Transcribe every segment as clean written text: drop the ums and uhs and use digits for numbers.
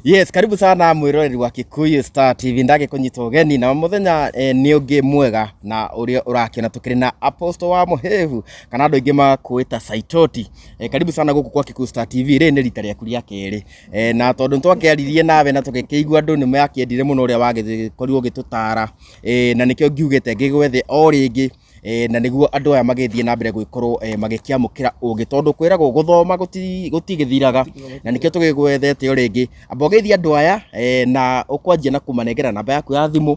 Yes, karibu sana mwiroreri wa Kikuyu Star TV. Ndagĩkũnyita ũgeni na mũthenya nĩ ũngĩ mwega na ũrĩa ũrakĩona tũkĩrĩ na Apostle wa Mũhĩhu kana andũ aingĩ makwĩta Saitoti. Karibu sana gũkũ kwa Kikuyu Star TV. Rĩrĩ nĩ rita rĩaku rĩa kerĩ na tondũ nĩtwakĩaririe nawe na tũgĩkĩigua andũ nĩ makĩendire mũno ũrĩa wagĩkorirwo ũgĩtũtara na nĩkĩo ngiugĩte ngĩgwethe o rĩngĩ na nĩguo andũ aya magĩthiĩ na mbere gũgĩkorwo magĩkĩamũkĩra ũgĩ tondũ kwĩragwo gũthoma gũtigĩthiraga na nĩkĩo tũgĩgwethete o rĩngĩ. Amba ũgeithie andũ aya na ũkwanjia na kũmanengera namba yaku ya thimũ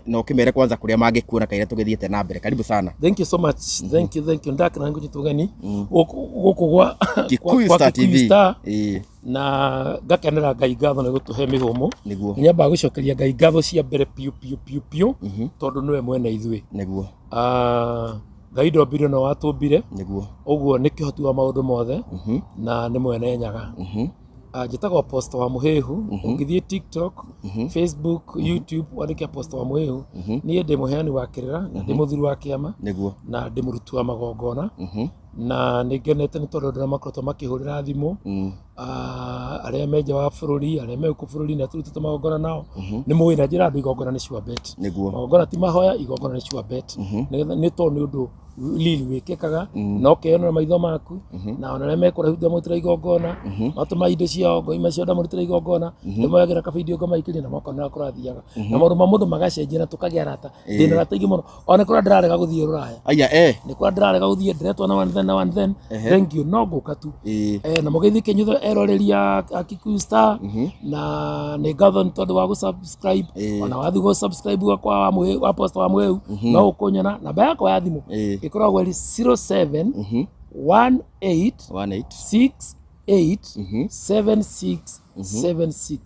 na ũkĩmere kwanza kũrĩa mangĩkuona kaira tũgĩthiĩte na mbere. Karibu sana. Thank you so much. Thank you, thank you. Ndakena nĩ kũnyita ũgeni gũkũ gwa Kikuyu kwa Star Kikuyu TV. Star. Na ngakenera Ngai ngatho nĩ gũtũhe mĩhũmũ. Nĩguo. Nyambaga gũcokeria Ngai ngatho cia mbere piũ piũ piũ piũ tondũ nĩwe mwene ithuĩ. Nĩguo. Ngai ndombire no watũmbire. Nĩguo. Ũguo nĩ kĩhoti wa maũndũ mothe na nĩ mwene nyaga. Njĩtagwo Apostle wa Mũhĩhu. Ũngĩthiĩ TikTok, Facebook, YouTube wandĩke Apostle wa Mũhĩhu. Niĩ ndĩ mũheani wa kĩrĩra na ndĩ mũthuri wa kĩama Nĩguo. na ndĩ mũruti wa magongona. Na nĩ ngenete nĩ tondũ andũ arĩa makoretwo makĩhũrĩra thimũ, arĩa me nja wa bũrũri, arĩa me gũkũ bũrũri na tũrutĩte magongona nao, nĩ mũĩ na njĩra andũ igongona nĩ sure bet. Nĩguo. Magongona ti mahoya, igongona nĩ sure bet. Nĩgetha nĩ tondũ nĩ ũndũ riri wĩkĩkaga na ũkeyonera maitho maku na ona arĩa me kũraihu ndamũrutĩra igongona, matũma indo ciao ngoima cio ndamũrutĩra igongona, ndĩmoyagĩra kabidio ngamaikĩria na makona kũrathiaga. Na maũndũ ma mũndũ magacenjia na tũkagĩa arata. Ndĩna arata aingĩ mũno. Ona kũrĩa ndĩrarega gũthiĩ rũraya. Aya eh. Nĩ kũrĩa ndĩrarega gũthiĩ ndĩretwo na one then na one then. Thank you no ngũka tu. Na mũgeithie kĩnyuthũ eroreri a Kikuyu Star na nĩ ngatho nĩ tondũ wa gũ subscribe. Ona wathiĩ gũ subscribe gwakwa wa Mũhĩu, wa Apostle wa Mũhĩu no ũkũnyona. Namba yakwa ya thimũ ĩkoragwo ĩrĩ 07 18 18 6 8 7 6 7 6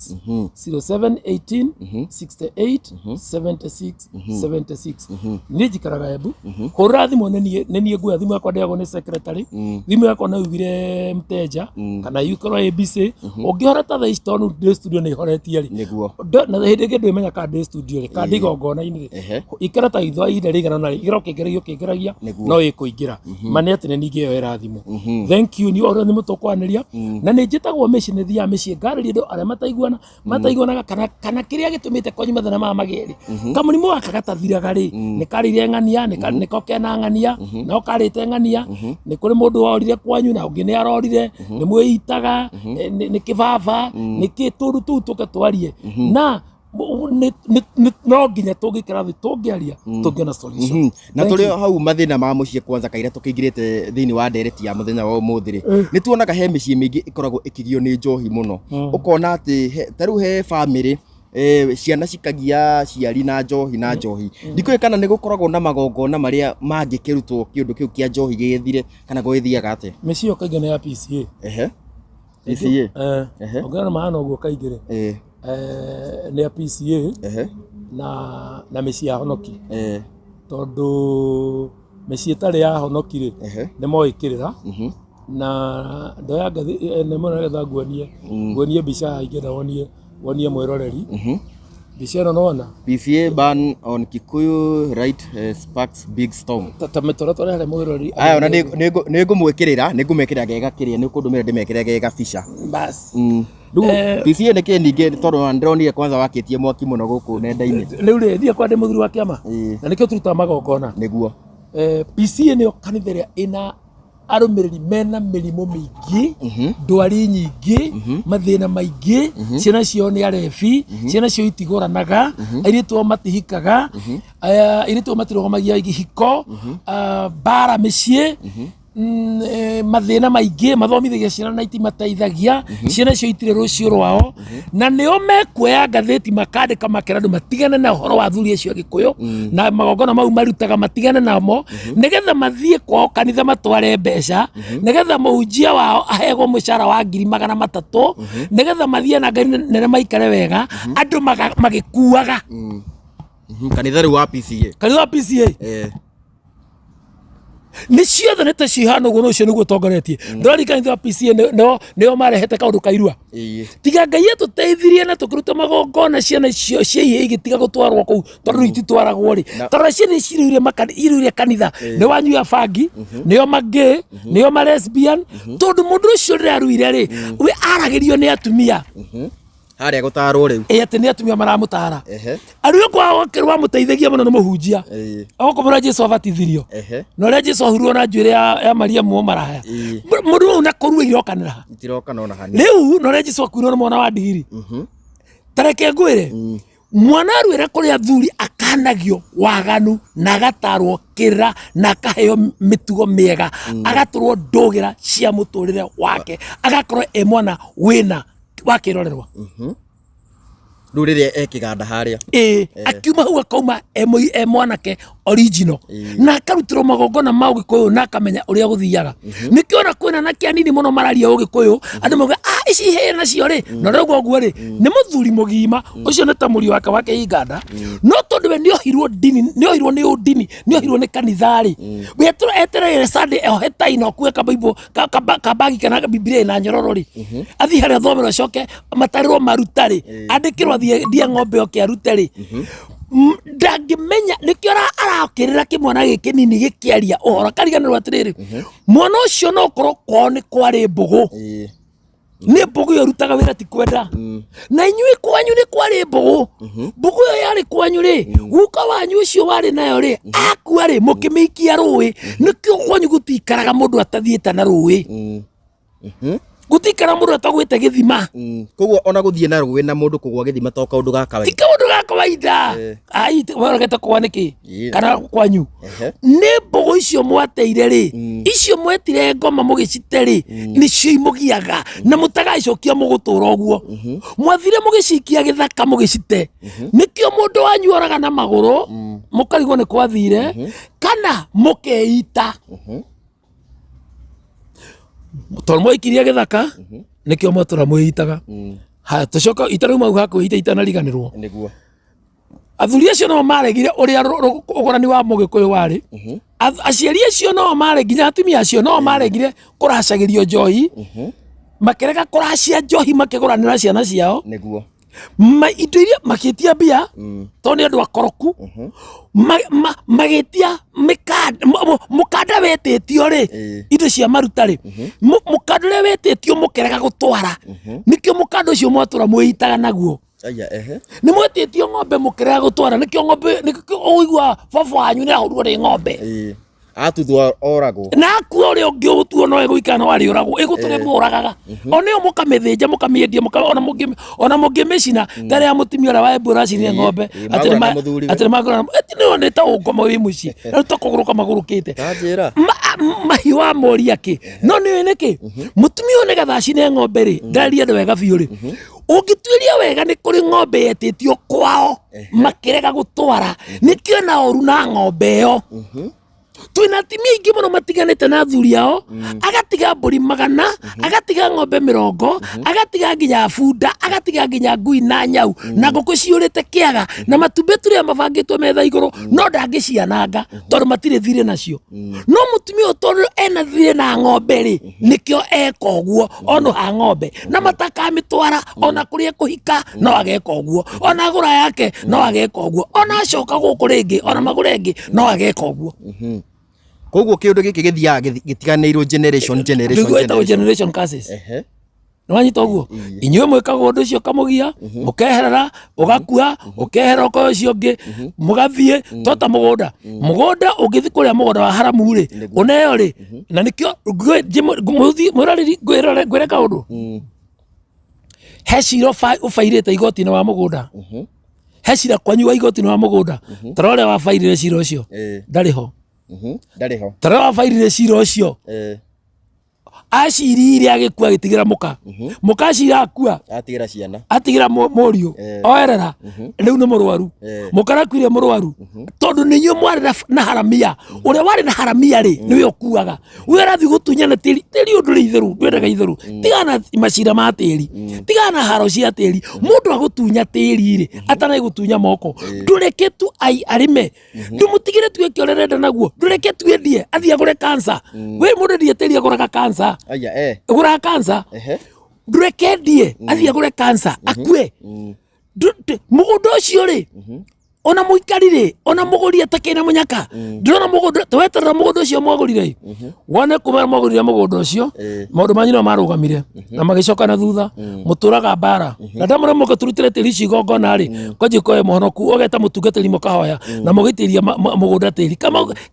07 18 68 76 76. Niĩ njikaraga Embu. Hũrĩra thimũ nĩ niĩ nguoya thimũ yakwa, ndĩagwo nĩ secretary. Thimũ yakwa no yugire mteja kana ikorwo ABC. Ũngĩhora ta thaa ici tondũ ndĩ studio nĩ horetie rĩ. Nĩguo. Na hĩndĩ ĩngĩ ndwĩmenya kana ndĩ studio rĩ kana ndĩ igongona-inĩ rĩ. Ikara ta ithaa ihinda rĩigana ũna rĩ, ikara ũkĩngeragia ũkĩngeragia no ĩkũingĩra. Ma nĩ atĩ nĩ ningĩ ĩyo thimũ. Thank you nĩ ũrĩa nĩ mũtũkwanĩria na nĩ njĩtagwo mĩciĩ, nĩ thiaga mĩciĩ ngarĩria andũ arĩa mataiguana mataiguanaga kana kĩrĩa gĩtũmĩte kwanyu mathĩna maya magĩe rĩ, kamũrimũ gaka gatathiraga rĩ, nĩ karĩire ng'ania, nĩko kena ng'ania no karĩte ng'ania, nĩ kũrĩ mũndũ worire kwanyu na ũngĩ nĩ arorire, nĩ mwĩitaga, nĩ kĩbaba, nĩ kĩ tũndũ tũu tũke twarie na no nginya tũngĩikara thĩ tũngĩaria tũngĩona solution. Na Thank tũrĩ you. hau mathĩna ma mũciĩ kwanza kaira tũkĩingĩrĩte thĩinĩ wa ndereti ya mũthenya wa ũmũthĩ rĩ, nĩ tuonaga he mĩciĩ mĩingĩ ĩkoragwo ĩkĩgio nĩ njohi mũno. Ũkona atĩ ta rĩu he bamĩrĩ ciana cikagia ciari na njohi na njohi. Ndikũĩ kana nĩ gũkoragwo na magongona marĩa mangĩkĩrutwo kĩũndũ kĩu kĩa njohi gĩgĩthire kana gũgĩthiaga atĩa? Mĩciĩ ĩyo kaingĩ nĩ ya PCA. PCA. Ũngĩona mahana ũguo kaingĩ rĩ, nĩ ya PCA na mĩciĩ ya honoki. Tondũ mĩciĩ ĩtarĩ ya honoki rĩ, nĩ moĩ kĩrĩra. Na ndoya ngathĩ nĩ mũno nĩgetha nguonie mbica haha ingĩenda wonie mwĩroreri. Mbica ĩno nĩwona? PCA ban on Kikuyu right sparks big storm. Ta mĩtaratara harĩa mwĩroreri. Aya ona nĩ ngũmwĩkĩrĩra, nĩ ngũmekĩra gega kĩrĩa nĩ ũkũndũmĩra ndĩmekĩre gega bica. Bas. Rĩu PCA nĩ kĩ ningĩ tondũ ona ndĩronire kwanza wakĩtie mwaki mũno gũkũ nenda-inĩ. Rĩu rĩ, thiĩ kwa ndĩ mũthuri wa kĩama. Na nĩkĩo tũrutaga magongona. Nĩguo. PCA nĩyo kanitha ĩrĩa ĩna arũmĩrĩri mena mĩrimũ mĩingĩ, ndwari nyingĩ, mathĩna maingĩ, ciana ciao nĩ arebi, ciana ciao itigũranaga, airĩtu ao matihikaga, airĩtu ao matirũgamagia ihiko, mbara mĩciĩ, mathĩna maingĩ, mathomithagia ciana na itimateithagia, ciana icio itirĩ rũciũ rwao, na nĩo mekuoya ngathĩti makandĩka makera andũ matigane na ũhoro wa athuri acio a Gĩkũyũ na magongona mau marutaga matigane namo, nĩgetha mathiĩ kwao kanitha matware mbeca, nĩgetha mũhunjia wao ahegwo mũcara wa 300,000, nĩgetha mathiĩ na ngari nene maikare wega, andũ magĩkuaga. Kanitha rĩu wa PCA. Kanitha wa PCA. Nĩ ciothe nĩ ta cihana ũguo, ũcio nĩguo ũtongoretie. Ndĩrarikana kanitha wa PCA nĩo marehete kaũndũ kairua. Tiga Ngai atũteithirie na tũkĩruta magongona, ciana icio cia ihĩĩ igĩtiga gũtwarwo kũu, tondũ rĩu ititwaragwo rĩ. Tondũ ciana ici irũire kanitha nĩ wanyua bangi, nĩo magay, nĩo ma lesbian, tondũ mũndũ ũcio rĩrĩa aruire rĩ, we aragĩrio nĩ atumia. Harĩa gũtarwo rĩu. Ĩ atĩ nĩ atumia maramũtara. Ehe. Arĩ kwao akĩrwo amũteithagia mũno nĩ mũhunjia. Okomũra Jesu abatithirio. Na ũrĩa Jesu ahurirwo na njuĩrĩ ya Mariamu maraya. Mũndũ ũyũ na kũrua irokanĩra ha. Itiroka no na hanini. Rĩu na ũrĩa Jesu akuirwo nĩ mwana wa ndigiri. Tareke ngwĩre. Mwana aruĩra kũrĩ athuri akanagio waganu na agatarwo kĩrĩra na akaheo mĩtugo mĩega, agatũrwo ndũgĩra cia mũtũrĩre wake, agakorwo e mwana wĩna wa kĩrorerwa. Rĩu rĩrĩa e kĩganda harĩa. Ĩĩ, akiuma hau akauma e mwanake original na akarutĩrwo magongona ma ũgĩkũyũ na akamenya ũrĩa gũthiaga. Nĩkĩo ona kwĩna anake anini mũno mararia ũgĩkũyũ, andũ mauga ah ici ihĩĩ nacio rĩ, na ũrĩa ũguo rĩ nĩ mũthuri mũgima ũcio nĩ ta mũriũ wake wa kĩiganda, no tondũ we nĩohirwo ndini, nĩohirwo nĩ ũndini, nĩohirwo nĩ kanitha rĩ, we etereire Sunday ohe tai na ũkue kabaibũ kabagi kana Biblia ĩna nyororo rĩ, athiĩ harĩa athomerwo acoke matarĩrwo maruta rĩ, andĩkĩrwo athiĩ ndie ng'ombe oke arute rĩ, ndangĩmenya nĩkĩo arakĩrĩra kĩmwana gĩkĩ kĩnini gĩkĩaria ũhoro akariganĩrwo atĩrĩrĩ, mwana ũcio no ũkorwo kwao nĩ kwarĩ mbũgũ. Nĩ mbũgũ ĩyo ĩrutaga wĩra ti kwenda. Na inyuĩ kwanyu nĩ kwarĩ mbũgũ. Mbũgũ ĩyo yarĩ kwanyu rĩ, guka wanyu ũcio warĩ nayo rĩ, akua rĩ, mũkĩmĩikia rũĩ. Nĩkĩo kwanyu gũtikaraga mũndũ atathiĩte na rũĩ. Gũtikara mũndũ atagwĩte gĩthima. Koguo ona gũthiĩ na rũĩ na mũndũ kũgwa gĩthima to kaũndũ ga kawaida. Ti kaũndũ ga kawaida. Ai, werogete kũgwa nĩkĩ? Kana kwanyu. Nĩ mbũgũ icio mwateire rĩ, icio mwetire ngoma mũgĩcite rĩ, nĩcio imũgiaga na mũtagacokia mũgũtũra ũguo. Mwathire mũgĩcikia gĩthaka mũgĩcite. Nĩkĩo mũndũ wanyu oraga na magũrũ, mũkarigwo nĩ kwathire, kana mũkeita. Tondũ mwaikirie gĩthaka, nĩkĩo mwatũra mwĩitaga. Haya, tũcoke itarauma hau hakwĩita itanariganĩrwo. Nĩguo. Athuri acio no maregire ũrĩa ũgũrani wa mũgĩkũyũ warĩ. Aciari acio no mare nginya atumia acio no maregire kũracagĩrio njohi, makĩrega kũracia njohi makĩgũranĩra ciana ciao. Nĩguo. Indo iria makĩtia mbia, tondũ nĩ andũ akoroku, magĩtia mũkanda wetĩtio rĩ, indo cia maruta rĩ, mũkanda ũrĩa wetĩtio mũkĩrega gũtwara, nĩkĩo mũkanda ũcio mwatũra mwĩitaga naguo. Aya, ehe. Nĩ mwetĩtio ng'ombe mũkĩrega gũtwara, nĩkĩo ng'ombe, nĩkĩo ũiguaga baba wanyu nĩ ahũrwo nĩ ng'ombe. Atuthwo oragwo. Na akua ũrĩa ũngĩ ũgũtuo no ĩgũikara no arĩũragwo, ĩgũtũre mũragaga. O nĩyo mũkamĩthĩnja, mũkamĩendia, ona mũngĩmĩcina, ta rĩrĩa mũtumia ũrĩa wa Embu ũracinire ng'ombe, atĩ Magũra na mũthuriwe. atĩ nĩ magũra na- ĩti nĩyo nĩ ta ũngoma wĩ mũciĩ, na ta kũgũrũka magũrũkĩte. Ta njĩra. Mahiũ wa moria kĩ? No nĩũĩ nĩkĩ? Mũtumia ũyũ nĩgetha acine ng'ombe rĩ, ndararia andũ wega biũ rĩ, ũngĩtuĩria wega nĩ kũrĩ ng'ombe yetĩtio kwao makĩrega gũtwara, nĩkĩo na ũru na ng'ombe ĩyo. Twĩna atumia aingĩ mũno matiganĩte na athuri ao, agatiga mbũri 100, agatiga ng'ombe 20, agatiga nginya bunda, agatiga nginya ngui na nyau, na ngũkũ ciũrĩte kĩaga, na matumbĩ tũrĩa mabangĩtwo metha igũrũ, no ndangĩciananga tondũ matirĩ thirĩ nacio. No mũtumia ũyũ tondũ ena thirĩ na ng'ombe rĩ, nĩkĩo eka ũguo, ono ha ng'ombe, na matakamĩtwara ona kũrĩa ekũhika no ageka ũguo, ona agũra yake no ageka ũguo, ona acoka gũkũ rĩngĩ ona magũre ĩngĩ no ageka ũguo. Koguo kĩũndũ gĩkĩ gĩthiaga gĩtiganĩirwo generation, generation, Nĩguo ĩtagwo generation. generation curses. Nĩwanyita ũguo? Inyuĩ mwĩkaga ũndũ ũcio ũkamũgia, mũkeherera, ũgakua, ũkehera ũkoya ũcio ũngĩ, mũgathiĩ, to ta mũgũnda. Mũgũnda ũngĩthiĩ kũrĩa mũgũnda wa haramu rĩ, ũneo rĩ, na nĩkĩo mwĩroreri ngwĩre kaũndũ. He cira ũbairĩte igoti-inĩ wa mũgũnda. He cira kwanyu wa igoti-inĩ wa mũgũnda. Ta rora ũrĩa wabairire cira ũcio. Ndarĩ ho. Ndarĩ ho. Ta rora wabairire cira ũcio. Acirire agĩkua agĩtigĩra mũka. Mũka acira akua. Atigĩra ciana. Atigĩra mũriũ. Oerera. Rĩu nĩ mũrwaru. Mũka arakuire mũrwaru. Tondũ nĩ inyuĩ mwarĩ na haramia. Ũrĩa warĩ na haramia rĩ, nĩwe ũkuaga. Ũyũ arathiĩ gũtunyana tĩri. Tĩri ũyũ ndũrĩ itherũ, ndwendaga itherũ. Tigana na macira ma tĩri. Tigana na haro cia tĩri. Mũndũ agũtunya tĩri rĩ, atanai gũtunya moko. Ndũreke tu arĩme. Ndũmũtigĩre tu eke ũrĩa arenda naguo. Ndũreke tu endie, athiĩ agũre cancer. We mũndũ endie tĩri agũraga cancer. Aya, eh. Agũraga cancer. Ndũreke endie, athiĩ agũre cancer, akue. Mũgũnda ũcio rĩ, Ona mũikari rĩ, ona mũgũri atakĩrĩ na mũnyaka, ndĩrona mũgũnda tweterera mũgũnda ũcio mwagũrire wone kuma mwagũrire mũgũnda ũcio. Maũndũ manyu no marũgamire na magĩcoka na thutha, mũtũraga mbara na ndamũre mũgĩtũrutĩre tĩri ici igongona rĩ, kwanjia koe mũhonoku ũgeta mũtungatĩri mũkahoya na mũgĩitĩrĩria mũgũnda tĩri.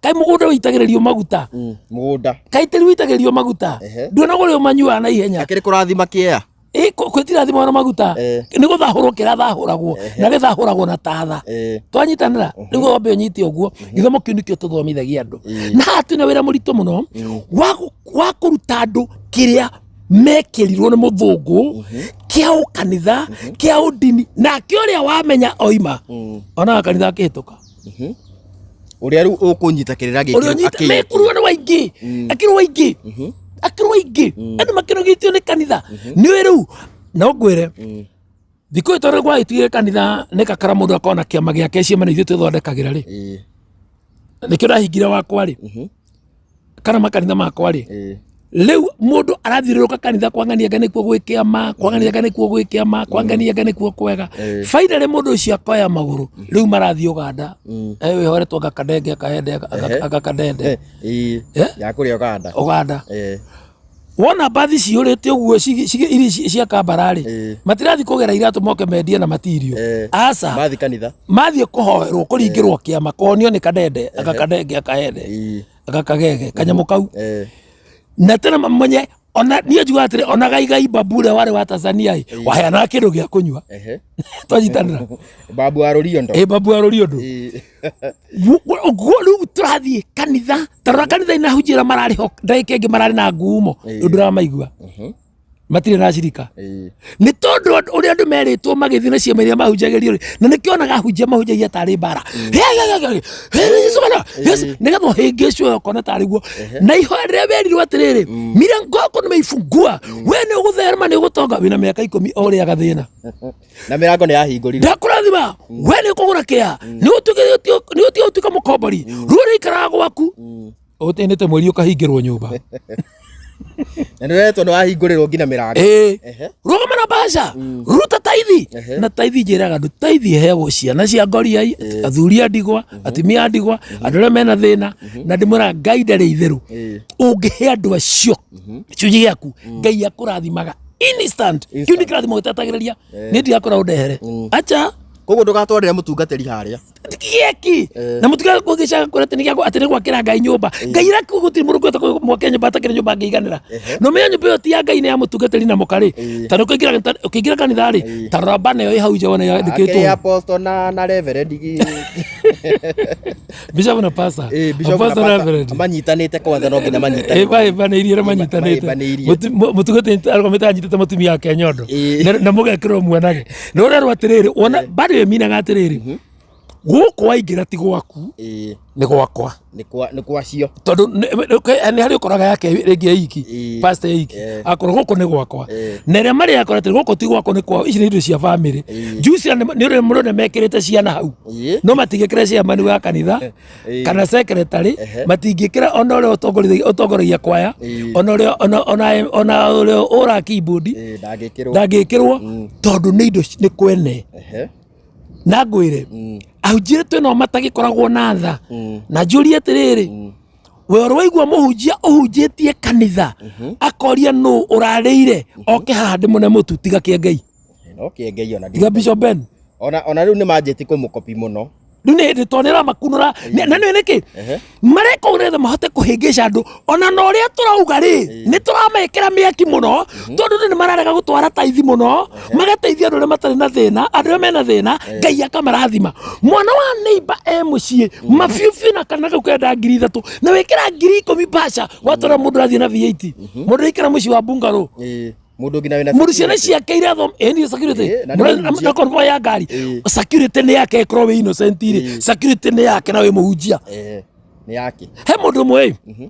Kaĩ mũgũnda wĩitagĩrĩrio maguta? Mũgũnda. Kaĩ tĩri wĩitagĩrĩrio maguta? Nduona ũrĩa ũmanyuaga na ihenya. Akĩrĩ kũrathima kĩea. Gwĩtirathimwo na maguta. Nĩ gũthahũrwo kĩrathahũragwo na gĩthahũragwo na tatha. Twanyitanĩra nĩguo wambe ũnyite ũguo. Gĩthomo kĩu nĩkĩo tũthomithagia andũ, na haha twĩna wĩra mũritũ mũno wa kũruta andũ kĩrĩa mekĩrirwo nĩ mũthũngũ kĩa ũkanitha, kĩa ũndini, nake ũrĩa wamenya oima onaga kanitha akĩhĩtũka. Ũrĩa rĩu ũkũnyita kĩrĩra gĩkĩ. Ũrĩa ũnyita mekũrwo nĩ waingĩ, akĩrwo waingĩ, akĩrwo aingĩ, andũ makĩnogĩtio nĩ kanitha nĩ ũĩ. Rĩu no ngwĩre thikũ ĩyo tondũ gwagĩtuire kanitha nĩ kakara, mũndũ akona kĩama gĩake, ciama nĩ ithuĩ twĩthondekagĩra rĩ. Nĩkĩo ndahingire wakwa rĩ, kana makanitha makwa rĩ. Rĩu mũndũ arathiũrũrũka kanitha kwang'ania nga nĩkuo gwĩ kĩama, kwang'ania nga nĩkuo gwĩ kĩama, kwang'ania nga nĩkuo kwega. Finally mũndũ ũcio akoya magũrũ, rĩu marathiĩ Ũganda. Wĩhoretwo agakadenge akahende agakadende. Eh? Ya kũrĩa Uganda. Ũganda. Wona mbathi ciyũrĩte ũguo iria cia Kambararĩ, matirathiĩ kũgera iratũ moke mendie na matirio. Aca. Mathi kanitha. Mathiĩ kũhoerwo, kũringĩrwo kĩama, kũhonio nĩ kadende agakadenge akahende agakagege kanyamũ kau. Na tena mamenye ona niĩ njugaga atĩrĩ, ona Gaigai Babu ũrĩa warĩ wa Tanzania ĩ, waheanaga kĩndũ gĩa kũnyua. Twanyitanĩra. Babu wa Rũriondo. Ĩ, Babu wa Rũriondo. Ũguo rĩu tũrathiĩ kanitha, tarora kanitha ina hunjĩra mararĩ ho ndagĩka ĩngĩ mararĩ na ngumo, rĩu ndũramaigua, matirĩ na cirika. Nĩ tondũ ũrĩa andũ merĩtwo magĩthiĩ na ciama iria mahunjagĩrio rĩ, na nĩkĩo onaga ahunjia mahunjagia tarĩ mbara, nĩgetha ũhĩngĩcwo ũkona tarĩ guo. Na ihoya rĩrĩa werirwo atĩrĩrĩ, milango yako nimeifungua, we nĩ ũgũtherema, nĩ ũgũtonga, wĩna mĩaka 10 o ũrĩaga thĩna. Na mĩrango nĩ yahingũrirwo. Ndakũrathima, we nĩ ũkũgũra kĩa, nĩ ũtige gũtuĩka mũkombori, ruo rĩikaraga gwaku ũtĩnĩte mweri ũkahingĩrwo nyũmba. Na nĩ wetwo nĩ wahingũrĩrwo nginya mĩrango. Ĩĩ. Rũgama na mbaca, ruta taithi. Na taithi njĩraga andũ taithi ĩheagwo ciana cia ngoriai, athuri a ndigwa, atumia a ndigwa, andũ arĩa mena thĩna. Na ndĩmwĩraga Ngai ndarĩ itherũ. Ũngĩhe andũ acio gĩcunjĩ gĩaku, Ngai akũrathimaga instant. Kĩu nĩ kĩrathimo gĩtatagĩrĩria. Niĩ ndigakũra ũndehere acha. Koguo ndũgatwarĩre mũtungatĩri harĩa. Gĩeki na mũtiga kũgĩcaga kwĩra atĩ nĩ gĩakwa, atĩ nĩ gwakĩra Ngai nyũmba. Ngai ĩrakuo gũtirĩ mũndũ ũngĩhota kũmwakĩra nyũmba atakĩrĩ nyũmba angĩiganĩra. No menya nyũmba ĩyo ti ya Ngai, nĩ ya mũtungatĩri na mũka rĩ. Tondũ ũkĩingĩra kanitha rĩ, ta rora bana ĩyo ĩ hau nja wone yandĩkĩtwo. Akĩrĩ apostle na reverend Bishop na pastor. Bishop na Apostle na pastor reverend. Manyitanĩte kwanza, no nginya manyitane. Mahĩmbanĩirie ũrĩa manyitanĩte. Mahĩmbanĩirie. Mũtungatĩri arũgamĩte anyitĩte mũtumia wake nyondo. Na mũgekĩrwo muonage na ũrerwo atĩrĩrĩ, wona bado ĩminaga atĩrĩrĩ, gũkũ waingĩra ti gwaku. Nĩ gwakwa. Nĩ kwa cio. Tondũ nĩ harĩ ũkoraga yake rĩngĩ ĩiki. Pastor ĩiki. Akorwo gũkũ nĩ gwakwa, na ĩrĩa marĩ akora atĩ gũkũ ti gwakwa, nĩ kwao, ici nĩ indo cia famĩlĩ. Njui ciana nĩ ũrĩa mũrona mekĩrĩte ciana hau, no matingĩkĩra chairman wa kanitha kana secretary, matingĩkĩra ona ũrĩa ũtongoragia kwaya, ona ũrĩa ona ũrĩa ũra keyboard. Ndangĩkĩrwo. Ndangĩkĩrwo tondũ nĩ indo nĩ kwene. Na ngwĩre ahunjia twĩnao matagĩkoragwo na tha, na njũrie atĩrĩrĩ, we ũrĩ waigua mũhunjia ũhunjĩtie kanitha akoria nũ ũrarĩire oke haha ndĩmũne mũtu tiga kĩengei? No kĩengei ona. Tiga Bishop Ben. Ona rĩu nĩ manjĩtie kũmũkopi mũno. Rĩu nĩ hĩndĩ tondũ nĩ ĩramakunũra. Na nĩ nĩkĩ mareka ũguo? Nĩgetha mahote kũhĩngĩca andũ. Ona na ũrĩa tũrauga rĩ, nĩ tũramekĩra mĩaki mũno, tondũ andũ nĩ mararega gũtwara taithi mũno, magateithia andũ arĩa matarĩ na thĩna, andũ arĩa mena thĩna Ngai akamarathima. Mwana wa neighbor e mũciĩ mabiũbiũ na kana kau kenda 3000 na wĩkĩra 10,000 mbaca watwara mũndũ arathiĩ na V8, mũndũ aikara mũciĩ wa bungalow. Mũndũ nginya wĩna Mũndũ ciana ciake irathom ĩ nĩ security. Na nĩ mũhunjia. Na convoy ya ngari. Security nĩ yake, ĩkorwo wĩ innocent rĩ, security nĩ yake na wĩ mũhunjia. Nĩ yake. He mũndũ ũmwe ĩ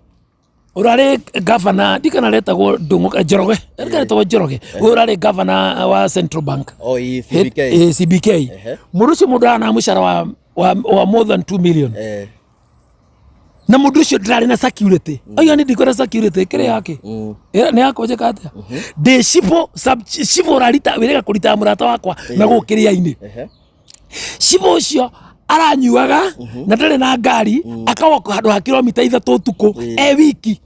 ũrarĩ gavana, ndikana retagwo Ndung'u Njoroge, ndikana retagwo Njoroge, ũyũ ũrarĩ gavana wa Central Bank. O ĩ CBK. CBK. Mũndũ ũcio, mũndũ arana mũcara wa more than 2 million. Na mũndũ ũcio ndarĩ na security. Oiga nĩ ndikwenda security kĩrĩ yake. Nĩ yakwa, njĩka atĩa ndĩ cibũ sub cibũ ũrarita wĩrĩga kũrita mũrata wakwa na gũkĩrĩa-inĩ. Cibũ ũcio Aranyuaga na ndarĩ na ngari, akawaka handũ ha kilomita 3 ũtukũ e wiki.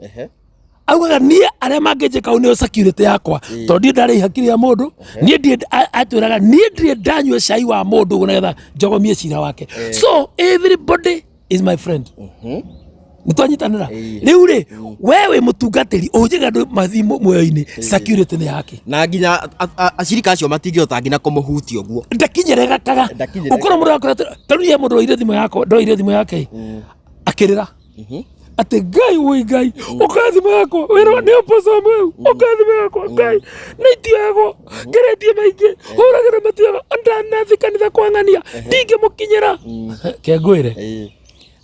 Augaga niĩ arĩa mangĩnjĩka ũũ nĩo security yakwa, tondũ niĩ ndarĩ ihaki rĩa mũndũ. Niĩ ndirĩ, atwĩraga niĩ ndirĩ ndanyua cai wa mũndũ ũguo nĩgetha njogomie cira wake. So everybody is my friend. Nĩ twanyitanĩra. Rĩu rĩ, we wĩ mũtungatĩri ũhunjagia andũ mathiĩ muoyo-inĩ, security nĩ yake. Na nginya acirika acio matingĩhota nginya kũmũhutia ũguo. Ndakinyĩrĩrĩkaga. Ndakinyĩrĩrĩkaga. Ũkorwo mũndũ akora tarĩu niĩ mũndũ oire thimũ yakwa, ndoire thimũ yake akĩrĩra atĩ Ngai woi Ngai, ũkoya thimũ yakwa wĩra nĩ apostle mweu, ũkoya thimũ yakwa Ngai na itioyagwo ngeretie maingĩ hũragĩra matioyaga ndanathi kanitha kwang'ania ndingĩmũkinyĩra kengwĩre.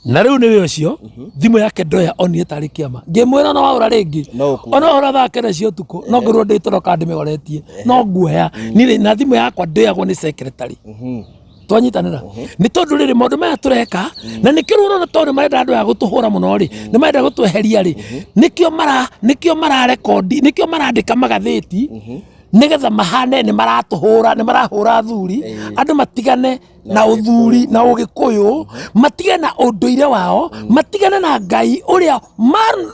Na rĩu nĩwe ũcio thimũ yake ndoya onire tarĩ kĩama, ngĩmwĩra no waũra rĩngĩ. No ũkuoya. Ona ũhũra thaa kenda cia ũtukũ no ngorwo ndĩ toro kana ndĩmĩhoretie no nguoya niĩ, na thimũ yakwa ndĩagwo nĩ secretary. Twanyitanĩra nĩ tondũ rĩrĩ maũndũ maya tũreka na nĩkĩo rĩu ũrona tondũ nĩ marenda andũ aya gũtũhũra mũno rĩ, nĩ marenda gũtweheria rĩ, nĩkĩo mara nĩkĩo mararekondi, nĩkĩo marandĩka magathĩti nĩgetha mahane nĩ maratũhũra, nĩ marahũra athuri, andũ matigane na ũthuri na ũgĩkũyũ, matigane na ũndũire wao, matigane na Ngai ũrĩa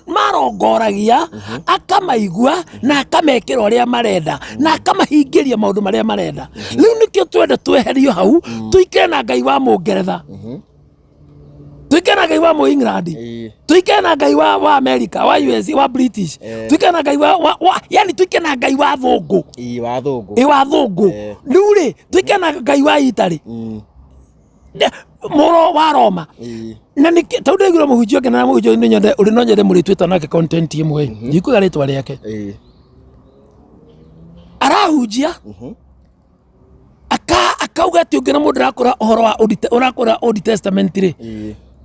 marongoragia akamaigua na akamekĩra ũrĩa marenda na akamahingĩria maũndũ marĩa marenda. Rĩu nĩkĩo twenda tweherio hau, tũikare na Ngai wa Mũngeretha, tuikare na Ngai wa Mũ England, tuikare na Ngai wa America, wa US, wa British, tuikare na Ngai wa yani tuikare na Ngai wa thũngũ. Ĩĩ, wa thũngũ. Ĩ wa thũngũ. Rĩu rĩ tuikare na Ngai wa Italy, mũro wa Roma. Na nĩ tondũ ndaiguire mũhunjia ũngĩ na mũhunjia nĩ nyende ũrĩ no nyende mũrĩtuĩta nake content ĩmwe, ndikuga rĩtwa rĩake. Arahunjia akauga atĩ ũngĩona mũndũ ũrakũra ũhoro wa ũrakũra Old Testament rĩ,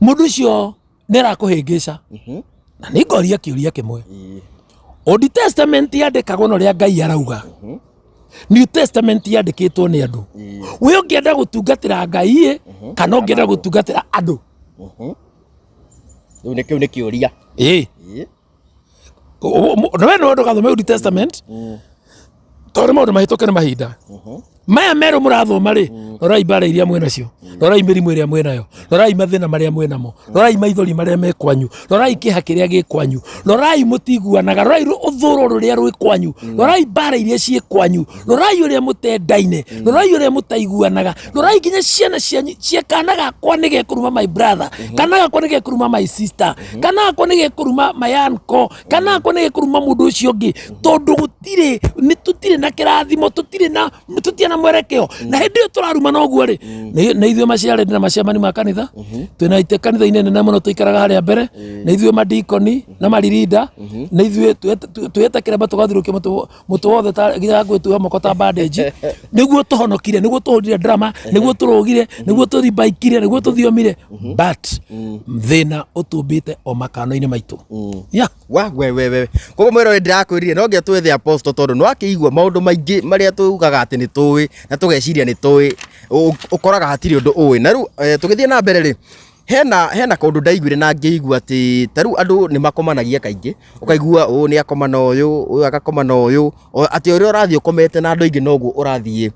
mũndũ ũcio nĩ arakũhĩngĩca. Na nĩ ngoria kĩũria kĩmwe. Old Testament yandĩkagwo na ũrĩa Ngai arauga, New Testament yandĩkĩtwo nĩ andũ. We ũngĩenda gũtungatĩra Ngai ĩ kana ũngĩenda gũtungatĩra andũ? Rĩu nĩ kĩu nĩ kĩũria. Ĩ na we no ndũgathome Old Testament tondũ nĩ maũndũ mahĩtũke nĩ mahinda maya merũ mũrathoma rĩ. Rorai mbara iria mwĩ nacio, rorai mĩrimũ ĩrĩa mwĩ nayo, rorai mathĩna marĩa mwĩ namo, rorai maithori marĩa me kwanyu, rorai kĩeha kĩrĩa gĩ kwanyu, rorai mũtiguanaga, rorai ũthũro rũrĩa rwĩ kwanyu, rorai mbara iria ciĩ kwanyu, rorai ũrĩa mũtendaine, rorai ũrĩa mũtaiguanaga, rorai nginya ciana cianyu cia kana gakwa nĩ gekũruma my brother, kana gakwa nĩ gekũruma my sister, kana gakwa nĩ gekũruma my uncle, kana gakwa nĩ gekũruma mũndũ ũcio ũngĩ, tondũ gũtirĩ nĩ tũtirĩ na kĩrathimo, tũtirĩ na mwerekeo. Na hĩndĩ ĩyo tũraruma noguo rĩ, nĩ ithuĩ maciarĩ na macemani ma kanitha, twĩna itĩ kanitha-inĩ nene mũno, tũikaraga harĩa mbere, nĩ ithuĩ madikoni na maririnda, nĩ ithuĩ twĩte kĩremba tũgathurũkia mũtwe wothe ta nginya hakuhĩ tuohe moko ta bandage, nĩguo tũhonokire, nĩguo tũhũrire drama, nĩguo tũrũgire, nĩguo tũthibaikire, nĩguo tũthiomire, but thĩna ũtũmbĩte o makano-inĩ maitũ, yeah. Wa we we we koguo mwĩrore ndĩrakwĩrire no nginya twethe apostle tondũ nĩ wakĩigua maũndũ maingĩ marĩa tugaga atĩ nĩ tũĩ na tũgeciria nĩ tũĩ, ũkoraga hatirĩ ũndũ ũĩ. Na rĩu tũgĩthiĩ na mbere rĩ, hena kaũndũ ndaiguire na ngĩigua atĩ ta rĩu andũ nĩ makomanagia kaingĩ, ũkaigua ũyũ nĩ akoma na ũyũ, ũyũ agakoma na ũyũ, atĩ ũrĩa ũrathiĩ ũkomete na andũ aingĩ noguo ũrathiĩ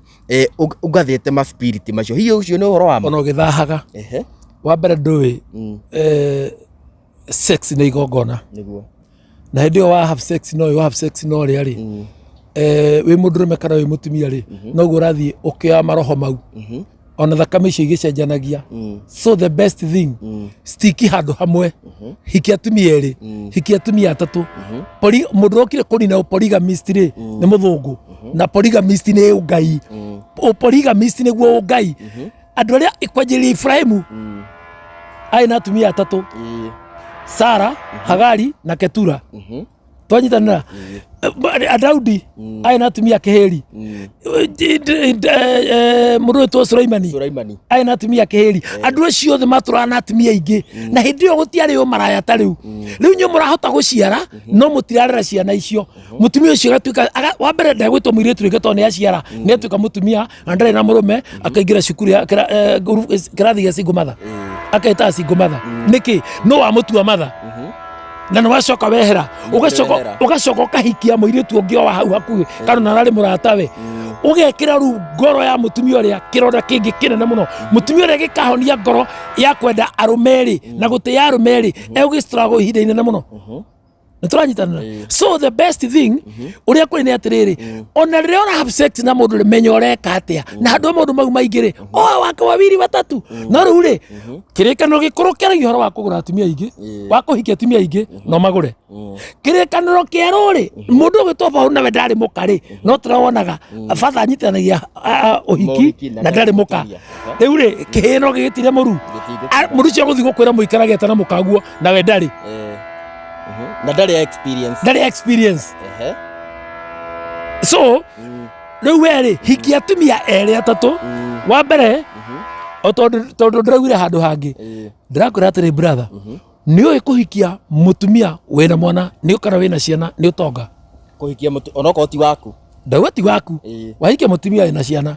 ũgathĩte ma spirit macio. Hihi ũcio nĩ ũhoro wa ma? Ona ũgĩthahaga. Wa mbere ndũĩ sex nĩ igongona. Na hĩndĩ ĩyo wa have sex no ũyũ, have sex no ũrĩa rĩ, wĩ mũndũrũme kana wĩ mũtumia rĩ, noguo ũrathiĩ ũkĩoya maroho mau, ona thakame icio igĩcenjanagia. So the best thing, stiki handũ hamwe, hikia atumia erĩ, hikia atumia atatũ. Mũndũ ũrokire kũnina polygamist rĩ nĩ mũthũngũ, na polygamist nĩ ũngai. Polygamist nĩguo ũngai. Andũ arĩa kwanjĩrĩria Ibrahimu arĩ na atumia atatũ, Sara, Hagari na Ketura. Twanyitanĩra. Daudi arĩ na atumia kĩhĩri, mũndũ wĩtwo Sulaimani Sulaimani. Arĩ na atumia kĩhĩri. Andũ acio othe matũraga na atumia aingĩ, na hĩndĩ ĩyo gũtiarĩ ũmaraya ta rĩu. Rĩu inyuĩ mũrahota gũciara no mũtirarera ciana icio. Mũtumia ũcio agatuĩka wa mbere ndegwĩtwo mũirĩtu rĩngĩ tondũ nĩ aciara, nĩ atuĩka mũtumia na ndarĩ na mũrũme. Akaingĩra cukuru ya kĩrathi gĩa single mother, aketaga single mother. Nĩkĩ? No wamũtua mother. Na nĩ wacoka wehera, ũgacoka wehera. Ũgacoka ũkahikia mũirĩtu ũngĩ o wa hau hakuhĩ kana na ararĩ mũratawe, ũgekĩra rĩu ngoro ya mũtumia ũrĩa kĩronda kĩngĩ kĩnene mũno. Mũtumia ũrĩa gĩkahonia ngoro ya kwenda arũme erĩ na gũtĩĩa arũme erĩ, egũgĩ struggle ihinda inene mũno. Nĩ tũranyitanĩra? So the best thing ũrĩa kũrĩ nĩ atĩrĩrĩ, ona rĩrĩa ũra have sex na mũndũ rĩ, menya ũreka atĩa na handũ ha maũndũ mau maingĩ rĩ, oa wake wawili watatu. No rĩu rĩ, kĩrĩkanĩro gĩkũrũ kĩaragia ũhoro wa kũgũra atumia aingĩ, wa kũhikia atumia aingĩ, no magũre. Kĩrĩkanĩro kĩerũ rĩ, mũndũ ũgĩtwo Paũlũ nawe ndarĩ mũka rĩ, no tũrawonaga batha anyitanagia ũhiki Mohiki na na ndarĩ mũka. mũtumia. Rĩu rĩ, kĩhĩ no gĩgĩtire mũru. Gĩtingĩtira. Mũru ũcio gũthiĩ gũkwĩra mũikarage na mũkaguo nawe ndarĩ. Na ndarĩ experience. Ndarĩ experience. So rĩu we rĩ, hikia atumia erĩ atatũ. Wa mbere, o tondũ ndĩraugire handũ hangĩ, ndĩrakwĩra atĩrĩ, brother, nĩ ũĩ kũhikia mũtumia wĩna mwana nĩ kana wĩna ciana nĩ ũtonga. Kũhikia mũtu onokorwo ti waku. Ndauga ti waku. Wahikia mũtumia wĩna ciana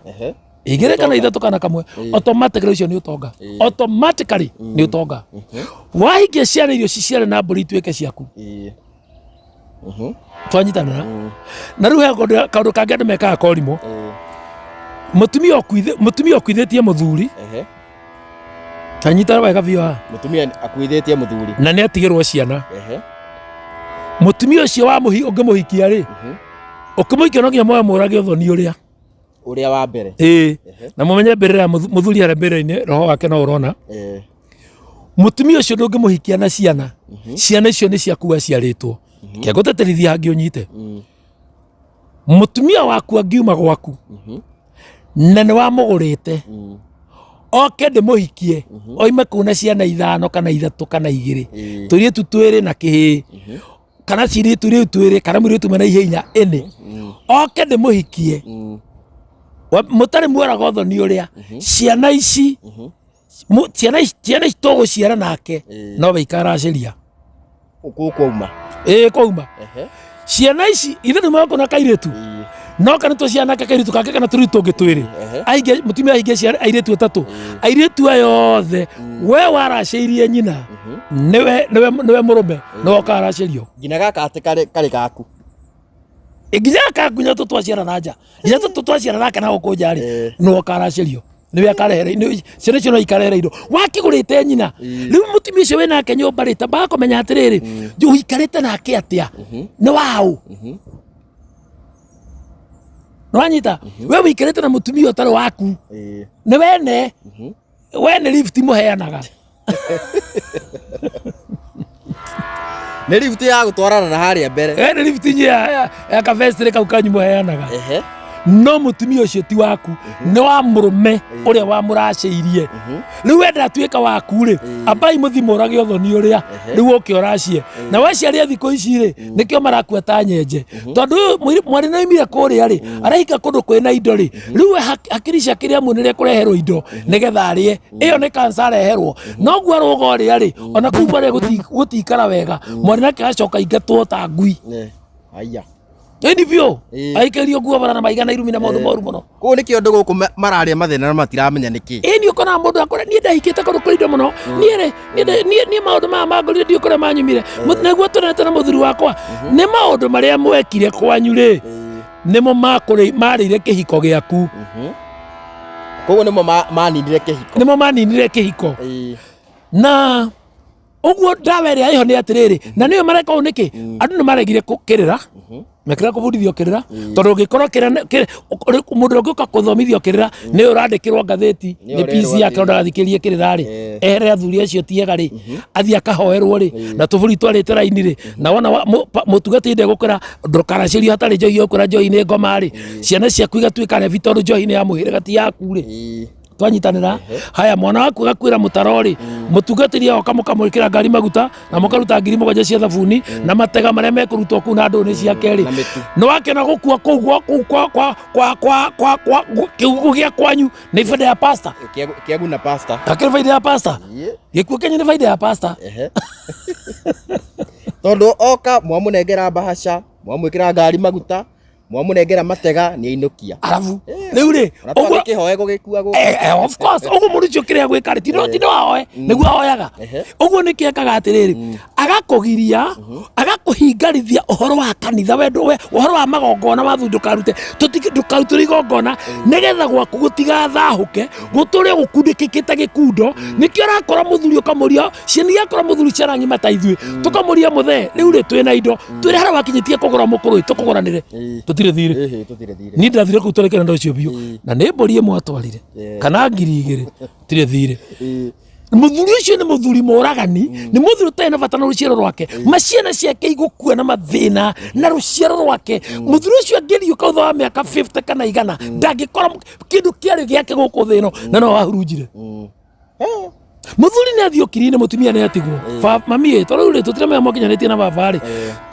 igĩrĩ kana ithatũ kana kamwe, automatically ũcio nĩ ũtonga. Automatically nĩ ũtonga. Wahikia ciana irio ciciare na mbũri ituĩke ciaku. Twanyitanĩra na rĩu he kaũndũ kangĩ andũ mekaga korimũ. Mũtumia ũkuithĩtie mũthuri, tanyita wega biũ haha. Mũtumia akuithĩtie mũthuri. Na nĩ atigĩrwo ciana. Mũtumia ũcio wa mũhi ũngĩmũhikia rĩ, ũkĩmũhikia no nginya moe mũrage ũthoni ũrĩa Ũrĩa wa mbere. Ĩĩ, na mũmenye mbĩrĩra ya mũthuri harĩa mbĩrĩra-inĩ roho wake no ũrona. Mũtumia ũcio ndũngĩmũhikia na ciana. Ciana icio nĩ ciaku waciarĩtwo. Kegũteterithia hangĩ ũnyite. Mũtumia waku angiuma gwaku na nĩ wamũgũrĩte, oke ndĩmũhikie, oime kũu na ciana ithano kana ithatũ kana igĩrĩ, tũirĩtu twĩrĩ na kĩhĩĩ kana cirĩtu rĩu twĩrĩ kana mũirĩtu mwena ihĩ inya ĩnĩ, oke ndĩmũhikie, mũtarĩ muoraga ũthoni ũrĩa, ciana ici ciana ici tũgũciara nake, no we ikaracĩria. Kũu kwauma. Ĩĩ, kwauma. Ciana ici ithe nĩ makona kairĩtu no kana tũcianake kairĩtu kake kana tũrĩtu tũngĩ twĩrĩ. Ahinge mũtumia ahinge ciana airĩtu atatũ, airĩtu aya othe we waracĩirie nyina, nĩwe mũrũme nĩwe ũkaracĩrio. Nginya gaka atĩ karĩ gaku. Nginya kagunya tũ twaciara na nja, nginya tũ twaciara nake na gũkũ nja rĩ, nĩwe ũkaracĩrio, nĩwe akarehere ciana icio no ikarehere indo wakĩgũrĩte nyina. Rĩu mũtumia ũcio wĩ nake nyũmba rĩ, tambaga kũmenya atĩrĩrĩ, ũikarĩte nake atĩa, nĩ waũ nĩwanyita we ũikarĩte na mũtumia ũtarĩ waku. Nĩ wene we nĩ lift mũheanaga. Nĩ lift ya gũtwarana na harĩa mbere. We nĩ lift inyuĩ ya kabestĩrĩ kau kanyu mũheanaga. No mũtumia ũcio ti waku, nĩ wa mũrũme ũrĩa wamũracĩirie. Rĩu wenda atuĩka waku rĩ, ambai mũthi mũrage ũthoni ũrĩa, rĩu ũke ũracie na waciaria. Thikũ ici rĩ, nĩkĩo marakua ta nyenje, tondũ ũyũ mwarĩ nĩ oimire kũrĩa rĩ, arahika kũndũ kwĩna indo rĩ, rĩu we hakiri ciake rĩa muonire kũreherwo indo nĩgetha arĩe, ĩyo nĩ kansa areherwo. Noguo arũga ũrĩa rĩ, ona kũu marĩa gũtikara wega, mwarĩ nake acoka ingatwo ta ngui. Aya. Ĩni biũ. Aikĩrio nguo bara na maiga na irumi na maũndũ moru mũno. Kũu nĩkĩo andũ gũkũ mararĩa mathĩna na matiramenya nĩkĩ. Ĩni ũkoraga mũndũ akora niĩ ndahikĩte kũndũ kwĩ indo mũno, niĩ rĩ, niĩ maũndũ maya mangorire ndiũ kũrĩa manyumire. Nĩguo tũnete na mũthuri wakwa nĩ maũndũ marĩa mwekire kwanyu rĩ, nĩmo marĩire kĩhiko gĩaku. Koguo nĩmo maninire kĩhiko. Nĩmo maninire kĩhiko. Na ũguo ndawa ĩrĩa ĩho nĩ atĩrĩrĩ, na nĩyo mareka ũũ nĩkĩ, andũ nĩ maregire kĩrĩra, mekĩra kũbundithio kĩrĩra, tondũ ũngĩkorwo mũndũ ũngĩũka kũthomithio kĩrĩra nĩ ũrandĩkĩrwo ngathĩti Nĩ nĩ ũrerwo PC yake, atĩ- ndagathikĩrie kĩrĩra rĩ, ehere athuri acio tiega rĩ, athiĩ akahoerwo rĩ, na tũbũri twarĩte raini rĩ, na wona mũtungatĩri ndegũkwĩra ndũkaracĩrio hatarĩ njohi, ũkwĩra njohi nĩ ngoma rĩ, ciana ciaku igatuĩka rebi tondũ njohi nĩ ya mũhĩrĩga ti yaku rĩ. Twanyitanĩra haya, mwana waku agakwĩra mũtaro rĩ, mũtungatĩri oka mũkamwĩkĩra ngari maguta na mũkaruta 7,000 cia thabuni na matega marĩa mekũrutwo kũu na ndũnĩ ciake rĩ, Na mĩtu. nĩ wakĩona gũkua kũu kũu kwa kĩgugu gĩa kwanyu nĩ baida ya pastor. Kĩaguna pastor. Akĩrĩ baida ya pastor. Gĩkuũ kĩanyu nĩ baida ya pastor. Tondũ oka mwamũnengera mbahaca, mwamwĩkĩra ngari maguta, Mwamũnengera matega nĩ ainũkia. Arabu rĩu rĩ, Ona ũguo twagĩkĩhoe gũgĩkua of course, ũguo mũndũ ũcio kĩrĩa gwĩka rĩ, tino ahoe nĩguo ahoyaga. Ũguo nĩkĩo ekaga atĩrĩrĩ, agakũgiria, agakũhingarithia ũhoro wa kanitha, wendo we ũhoro wa magongona wa thuri, ndũkarute, ndũkarutĩre igongona nĩgetha gwaku gũtigathahũke, gũtũre gũkundĩkĩkĩte gĩkundo. Nĩkĩo ũrakora mũthuri ũkamũria ciana, irakora mũthuri ciana ng'ima ta ithuĩ, tũkamũria, mũthee, rĩu rĩ twĩna indo twĩre harĩa wakinyĩtie kũgũra mũkũrũ, tũkũgũranĩre, tũtirĩ thirĩ. Ĩhĩ, tũtirĩ thirĩ. Niĩ ndathire kũu tũrekera ndo ũcio biũ na nĩ mbũri ĩmwe atwarire kana 2000, tirĩ thirĩ. Mũthuri ũcio nĩ mũthuri mũragani, nĩ mũthuri ũtarĩ na bata na rũciaro rwake, maciana ciake igũkua na mathĩna na rũciaro rwake. Mũthuri ũcio angĩriũka thutha wa mĩaka 50 kana 100, ndangĩkora kĩndũ kĩarĩ gĩake gũkũ thĩ ĩno na no wahurunjire. Mũthuri nĩ athiĩ ũkiri-inĩ, mũtumia nĩ atigwo. Mami ĩ, tondũ rĩu rĩ tũtiramenya mwakinyanĩtie na baba rĩ,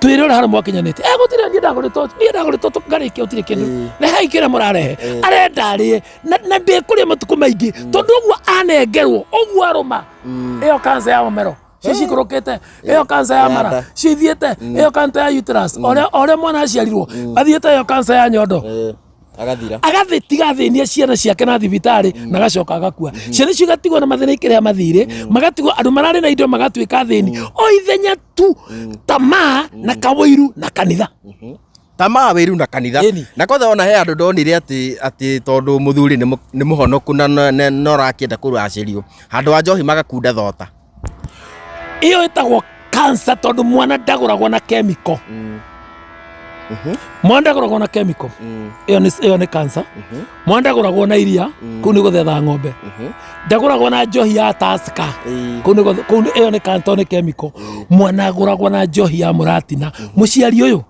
twĩre ũrĩa harĩa mwakinyanĩtie. Gũtirĩ, niĩ ndagũrĩtwo ngarĩkia, gũtirĩ kĩndũ, rehai kĩrĩa mũrarehe. Arenda arĩe na ndĩkũrĩa matukũ maingĩ, tondũ ũguo anengerwo ũguo arũma ĩyo kanca ya mũmero cio cikũrũkĩte, ĩyo kanca ya mara nda. cio ithiĩte, ĩyo kanca ya uterus, ũrĩa mwana aciarirwo athiĩte, ĩyo kanca ya nyondo. Agathira. Agathĩ tiga athĩnia ciana ciake na thibitarĩ na agacoka agakua. Ciana icio igatigwo na mathĩna ikĩrĩa mathirĩ, magatigwo andũ mararĩ na indo magatuĩka athĩni o ithenya tu, tamaa na kawĩiru na kanitha. Tamaa, wĩru na kanitha. Ĩni. Na kwanza ona he andũ ndonire atĩ tondũ mũthuri nĩ mũhonoku na no ũrakĩenda kũracĩrio, handũ wa njohi magakunda thota. Ĩyo ĩtagwo cancer, tondũ mwana ndagũragwo na chemical. Mwana ndagũragwo na chemical. Ĩyo nĩ cancer. Mwana ndagũragwo na iria, kũu nĩ gũthetha ng'ombe. Ndagũragwo na njohi ya Tusker. Kũu nĩ ĩyo nĩ cancer, nĩ chemical. Mwana agũragwo na njohi ya mũratina. Mũciari ũyũ,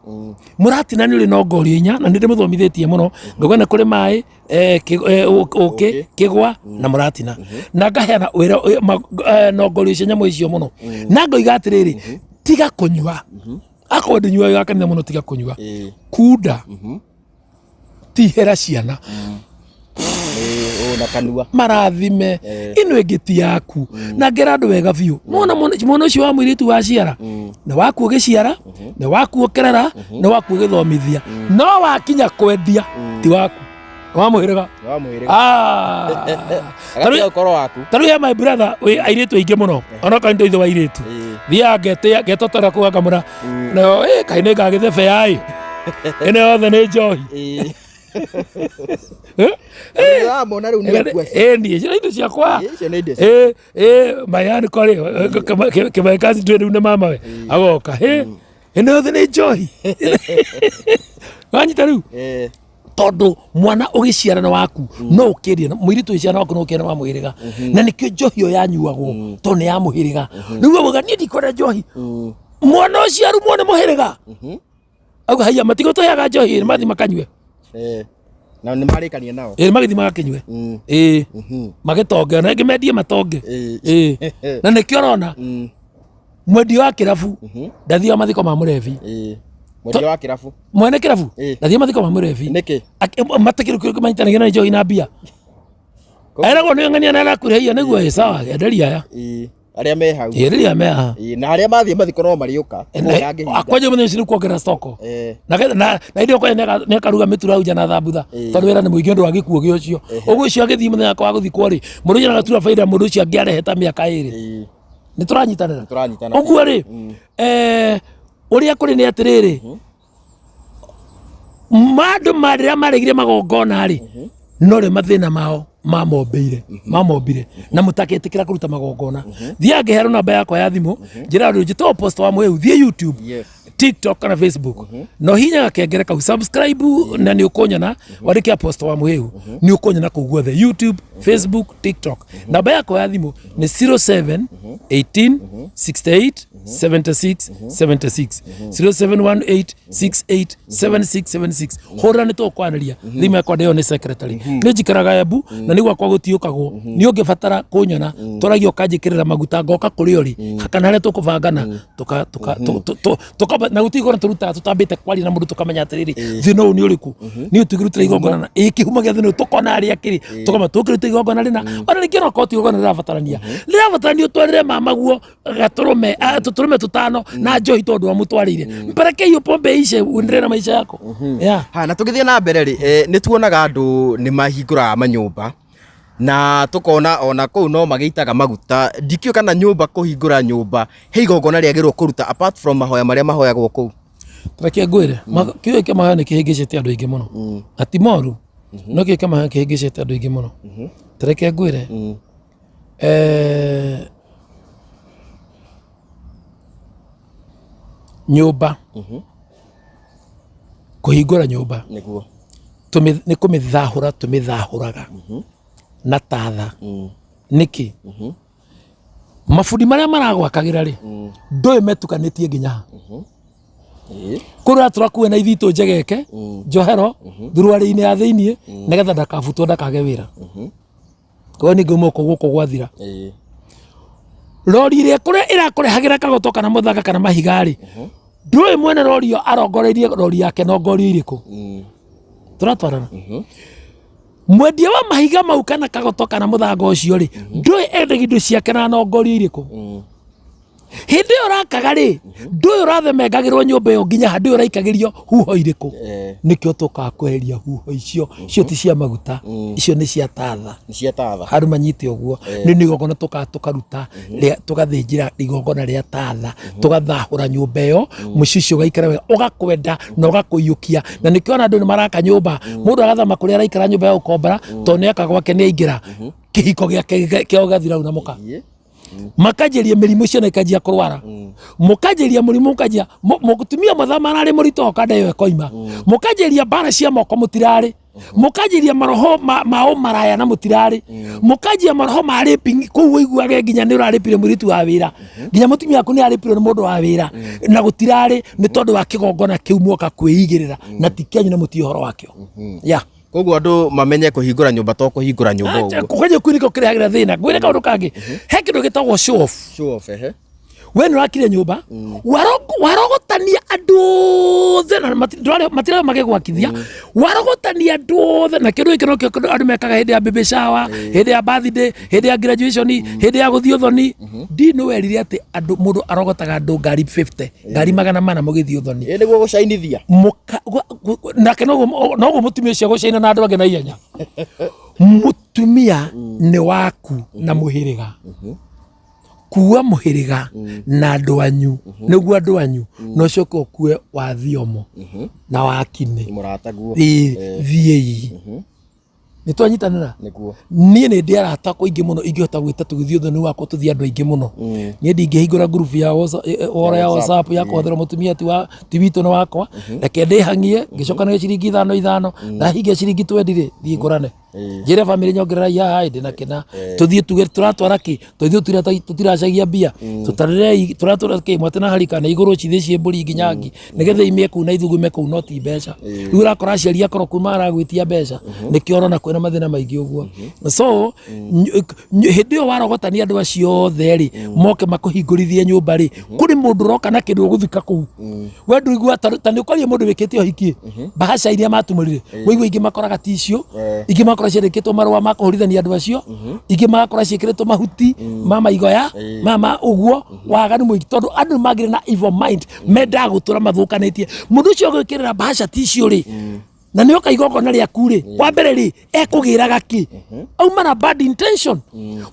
mũratina nĩ ũrĩ nongorio inya na nĩ ndĩmũthomithĩtie mũno. Ngauga nĩ kũrĩ maĩ, ũkĩ, kĩgwa na mũratina, na ngaheana wĩra nongorio cia nyamũ icio mũno, na ngoiga atĩrĩrĩ, tiga kũnyua. Akorwo ndũnyuaga kanitha mũno, tiga kũnyua. Kunda, tihĩra ciana. Ĩĩ, na kanua. Marathime. Ĩno ĩngĩ ti yaku, na ngera andũ wega biũ. Mwana mwana ũcio wa mũirĩtu waciara nĩ waku ũgĩciara, nĩ waku ũkĩrera, nĩ waku ũgĩthomithia, no wakinya kwendia ti waku, nĩ wa mũhĩrĩga. Wa mũhĩrĩga. Ah. Agatiga ũkorwo waku. Ta rĩu he my brother wĩ airĩtu aingĩ mũno, onokorwo nĩ ithe wa airĩtu, thiaga ngetotera kũu akamũra nayo, kaĩ nĩ ngagĩthebea ĩ, ĩno yothe nĩ njohi. Ũramona rĩu nĩ akua. Ĩni icio nĩ indo ciakwa. Icio nĩ indo. Ĩ mayani kwarĩ kĩmaikaci twĩ rĩu nĩ mamawe agoka, ĩ ĩno yothe nĩ njohi, wanyita rĩu? Tondũ mwana ũgĩciara nĩ waku, no ũkĩendia mũirĩtu ũgĩciara waku, no ũkĩendia wa mũhĩrĩga, na nĩkĩo njohi ĩyo yanyuagwo, tondũ nĩ ya mũhĩrĩga. Rĩu auga niĩ ndikwenda njohi, mwana ũcio arumwo nĩ mũhĩrĩga, auga haiya, matigũtũheaga njohi, mathi makanyue. Na nĩ marĩkania nao. Ĩ, magĩthiĩ magakĩnyue. Ĩ, magĩtonge na ĩngĩ mendie matonge. Ĩ, na nĩkĩo ũrona mwendia wa kĩrabu ndathiaga mathiko ma mũrebi. Mwendia wa kĩrabu. Mwene kĩrabu ndathiaga mathiko ma mũrebi. Nĩkĩ? Matikĩrĩ kĩrĩ manyitanagĩra na njohi na mbia, eragwo nĩ ng'ania na arakũrĩhia nĩguo. Ĩ sawa, enderia aya. Arĩa me hau. Enderia me haha. Na arĩa mathiĩ mathiko no marĩũka. Akwanja mũthenya ũcio nĩ kuongerera stoko, na hĩndĩ ĩyo kwanja nĩakaruga mĩturauja na thambutha, tondũ wĩra nĩ mũingĩ ũndũ wa gĩkuũ gĩa ũcio. Ũguo ũcio agĩthiĩ mũthenya wake wa gũthikwo rĩ, mũndũ ũcio nĩagatura baida mũndũ ũcio angĩarehe ta mĩaka 2. Nĩ tũranyitanĩra? Tũranyitana. Ũguo rĩ, ũrĩa kũrĩ nĩ atĩrĩrĩ, mandũ rĩrĩa maregire magongona rĩ, no rĩo mathĩna mao mamombĩire mamombire na mũtakĩtĩkĩra kũruta magongona. Thiaga ngĩheana namba yakwa ya thimũ, njĩra andũ njĩtagwo Apostle wa Mũhĩu, thiĩ YouTube, TikTok kana Facebook, no hinya gakengere kau, subscribe, na nĩ ũkũnyona. Wandĩke Apostle wa Mũhĩu, nĩ ũkũnyona kũu guothe, YouTube, Facebook, TikTok. Namba yakwa ya thimũ nĩ 07 18 68 76 76, 0718 68 76 76. Hũra, nĩ tũkwanĩria. Thimũ yakwa ndĩyo nĩ secretary, nĩ njikaraga Embu na nĩ gwakwa gũtiũkagwo. Nĩ ũngĩbatara kũnyona, tũragia ũkanjĩkĩrĩra maguta, ngoka kũrĩa ũrĩ kana harĩa tũkũbangana, na gũtirĩ igongona tũrutaga tũtambĩte kwaria na mũndũ tũkamenya atĩrĩrĩ, thĩna ũyũ nĩ ũrĩkũ, nĩ tũkĩrutĩra igongona na ĩ kĩhumo gĩa thĩna ũyũ, tũkona harĩa kĩrĩ, tũkama tũkĩruta igongona rĩna. Ona rĩngĩ onokorwo ti igongona rĩrabatarania, rĩrabatarania ũtwarĩre mama guo gatũrũme, tũtũrũme tũtano na njohi, tondũ wamũtwarĩire mpeleke hiyo pombe ishe, uendelee na maisha yako, yeah. Ha, na tũgĩthiĩ na mbere rĩ, nĩ tuonaga andũ nĩ mahingũraga manyũmba na tũkona ona kũu no magĩitaga maguta. Ndikĩũĩ kana nyũmba, kũhingũra nyũmba, he igongona rĩagĩrĩirwo kũruta apart from mahoya marĩa mahoyagwo kũu? Reke ngwĩre, kĩũĩ kĩa mahoya nĩ kĩhĩngĩcĩte andũ aingĩ mũno, na ti moru, no kĩũĩ kĩa mahoya kĩhĩngĩcĩte andũ aingĩ mũno. Tareke ngwĩre, nyũmba, kũhingũra nyũmba, Nĩguo. Nĩ kũmĩthahũra tũmĩthahũraga na tatha. Nĩkĩ? Mabundi marĩa maragwakagĩra rĩ, ndũĩ metukanĩtie nginya ha. Kũrĩa tũrakuwe na ithitũ njegeke njohero thuruarĩ-inĩ ya thĩiniĩ, nĩgetha ndakabutwo, ndakage wĩra. Koguo ningĩ moko gũkũ gwathira, rori ĩrĩa kũrĩa ĩrakũrehagĩra kagoto kana mũthanga kana mahiga rĩ, ndũĩ mwene rori ĩyo arongoreirie rori yake nongorio irĩkũ. Tũratwarana? Mwendia wa mahiga mau kana kagoto kana mũthanga ũcio rĩ, ndũĩ endagia indo ciake na nongorio irĩkũ. Hĩndĩ ĩyo ũrakaga rĩ, ndũĩ ũrathemengagĩrwo nyũmba ĩyo nginya ha, ndũĩ ũraikagĩrio huho irĩkũ. Nĩkĩo tũkaga kweheria huho icio. Icio ti cia maguta, icio nĩ cia tatha. Nĩ cia tatha. Handũ manyite ũguo, nĩ igongona tũkaga tũkaruta, tũgathĩnjĩra igongona rĩa tatha, tũgathahũra nyũmba ĩyo, mũciĩ ũcio ũgaikara wega, ũgakwenda na ũgakũiyũkia. Na nĩkĩo ona andũ nĩ maraka nyũmba, mũndũ agathama kũrĩa araikara nyũmba ya gũkombora, tondũ nĩ aka gwake nĩ aingĩra, kĩhiko gĩake kĩao gĩgathira hau na mũka. Makanjĩria mĩrimũ, ciana ikanjia kũrwara, mũkanjĩria mũrimũ, mũkanjia mũtumia mathama ararĩ mũritũ okanda ĩyo ĩkoima, mũkanjĩria mbara cia moko mũtirarĩ, mũkanjĩria maroho ma ũmaraya na mũtirarĩ, mũkanjia maroho ma raping kũu, ũiguage nginya nĩ ũrarĩpire mũirĩtu wa wĩra, nginya mũtumia waku nĩ arĩpirwo nĩ mũndũ wa wĩra na gũtirarĩ, nĩ tondũ wa kĩgongona kĩu mwoka kwĩigĩrĩra na ti kĩanyu na mũtiĩ ũhoro wakĩo, yeah. Koguo andũ mamenye kũhingũra nyũmba to kũhingũra nyũmba ũguo. Kũgeria kwĩrĩka ũkĩrehagĩra thĩna. Ngwĩre kaũndũ kangĩ, he kĩndũ gĩtagwo show off. Show off, ehe. We nĩ ũrakire nyũmba, warogotania andũ othe na matirarĩ magĩgwakithia, warogotania andũ othe, na kĩndũ gĩkĩ nokĩo kĩndũ andũ mekaga hĩndĩ ya baby shower, hĩndĩ ya birthday, hĩndĩ ya graduation, hĩndĩ ya gũthiĩ ũthoni. Ndi nĩ werire atĩ andũ, mũndũ arogotaga andũ ngari 50, ngari 400 mũgĩthiĩ ũthoni. Ĩ, nĩguo gũcainithia. Nake noguo mũtumia ũcio agũcaina na andũ angĩ na ihenya. Mũtumia nĩ waku na mũhĩrĩga, kuua mũhĩrĩga na andũ anyu, nĩguo andũ anyu na ũcoke ũkue wa thiomo na wa kinĩ. Mũrataguo. Ĩĩ, thiĩi, nĩ twanyitanĩra. Nĩguo. Niĩ nĩ ndĩ arata akwa aingĩ mũno ingĩhota gwĩta tũgĩthiĩ ũthoni wakwa, tũthiĩ andũ aingĩ mũno. Niĩ ndingĩhingũra ngurubu ya ũhoro ya WhatsApp ya kũhothera mũtumia ti wa ti witũ nĩ wakwa. Reke ndĩhang'ie ngĩcokanĩria ciringi ithano ithano, ndahingia ciringi 20 rĩ, thiĩ ngũrane, njĩre bamĩrĩ nyongererai haha ĩndĩ na kĩna, tũthiĩ tuge tũratwara kĩ, tũthiĩ tũtiracagia mbia, tũtarĩrei tũratwara kĩ mwate na harika na igũrũ cithĩ ciĩ mbũri nginya ngi, nĩgetha imie kũu na ithugume kũu, no ti mbeca. Rĩu ũrakora aciari akoroku maragwĩtia mbeca, nĩkĩo ũrona kwĩna mathĩna maingĩ ũguo. So hĩndĩ ĩyo warogotania andũ acio othe rĩ, moke makũhingũrithie nyũmba rĩ, kũrĩ mũndũ ũroka na kĩndũ ũgũthika kũu. We ndũigua ta nĩ ũkorire mũndũ wĩkĩte ũhiki, bahaca iria matumũrire, waigua ingĩ makoraga ti icio, ingĩ makora ciandĩkĩtwo marũa ma kũhũrithania andũ acio, ingĩ magakora ciĩkĩrĩtwo mahuti ma maigoya ma ũguo waganu mũingĩ, tondũ andũ nĩ magĩrĩ na evil mind, mendaga gũtũra mathũkanĩtie. Mũndũ ũcio ũgwĩkĩrĩra bahaca ti icio rĩ, na nĩ oka igongona rĩaku rĩ, wa mbere rĩ, ekũgĩraga kĩ? Auma na bad intention.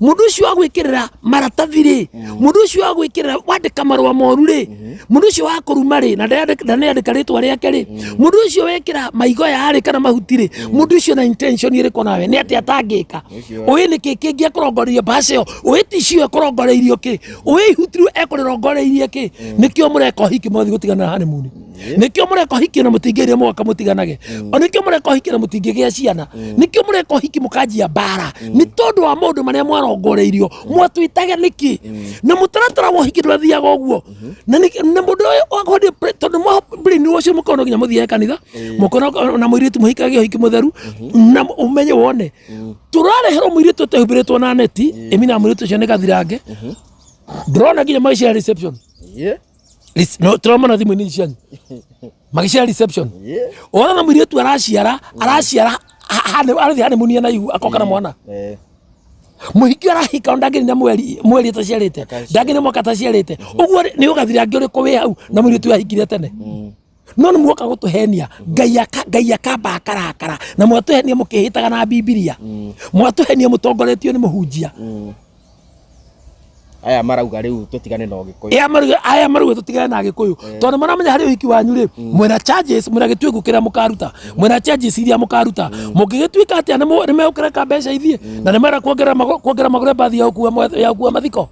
Mũndũ ũcio wa gwĩkĩrĩra maratathi rĩ, mũndũ ũcio wa gwĩkĩrĩra wandĩka marũa moru rĩ, mũndũ ũcio wa kũruma rĩ, na ndaneyandĩka rĩtwa rĩake rĩ, mũndũ ũcio wekĩra maigoya rĩ kana mahuti rĩ, mũndũ ũcio na intention ĩrĩkũ nawe? Nĩ atĩa atangĩka? Ũĩ nĩkĩ kĩngĩ ekũrongoreirie mbaca ĩyo? Ũĩ ticio ekũrongoreirio kĩ? Ũĩ ihuti rĩu ekũrĩrongoreirie kĩ? Nĩkĩo mũreka ũhiki mũgathiĩ gũtigana honeymoon. Nĩkĩo mũreka ũhiki na mũtingĩria mwaka mũtiganage. O nĩkĩo mũreka ũhiki na mũtingĩgĩa ciana. Nĩkĩo mũreka ũhiki mũkanjia mbara, nĩ tondũ wa maũndũ marĩa mwarongoreirio. Mwatwĩtage nĩkĩ? Na mũtaratara wa ũhiki ndwathiaga ũguo. Na na mũndũ ũyũ wakwendie tondũ mwa brainwash mũkona nginya mũthiage kanitha, mũkona na mũirĩtu mũhikage ũhiki mũtheru, na ũmenye wone tũrareherwo mũirĩtu ũtehumbĩrĩtwo na neti ĩmina mũirĩtu ũcio nĩ gathirange. Ndĩrona nginya magĩcera reception. No tũramona thimũ-inĩ cianyu magĩcera reception. Ũrona mũirĩtu araciara araciara arathiĩ honeymoon na ihu akoka na mwana. Mũhiki arahika ona ndangĩrĩ na mweri mweri ataciarĩte, ndangĩrĩ mwaka ataciarĩte. Ũguo nĩ ũgathirange ũrĩkũ wĩ hau na mũirĩtu ahikire tene? No nĩ muoka gũtũhenia, Ngai aka Ngai akamba akarakara. Na mwatũhenia mũkĩhĩtaga na Bibilia, mwatũhenia mũtongoretio nĩ mũhunjia. Aya marauga rĩu tũtigane na Ũgĩkũyũ. Aya marauga, aya marauga tũtigane na Gĩkũyũ, tondũ maramenya harĩ ũhiki wanyu rĩ, mwĩna charges, mwĩna gĩtuĩku kĩrĩa mũkaruta, mwĩna charges iria mũkaruta. Mũngĩgĩtuĩka atĩa nĩ megũkĩreka mbeca ithiĩ, na nĩ marenda kuongerera kuongerera magũre mbathi ya gũkua ya gũkua mathiko.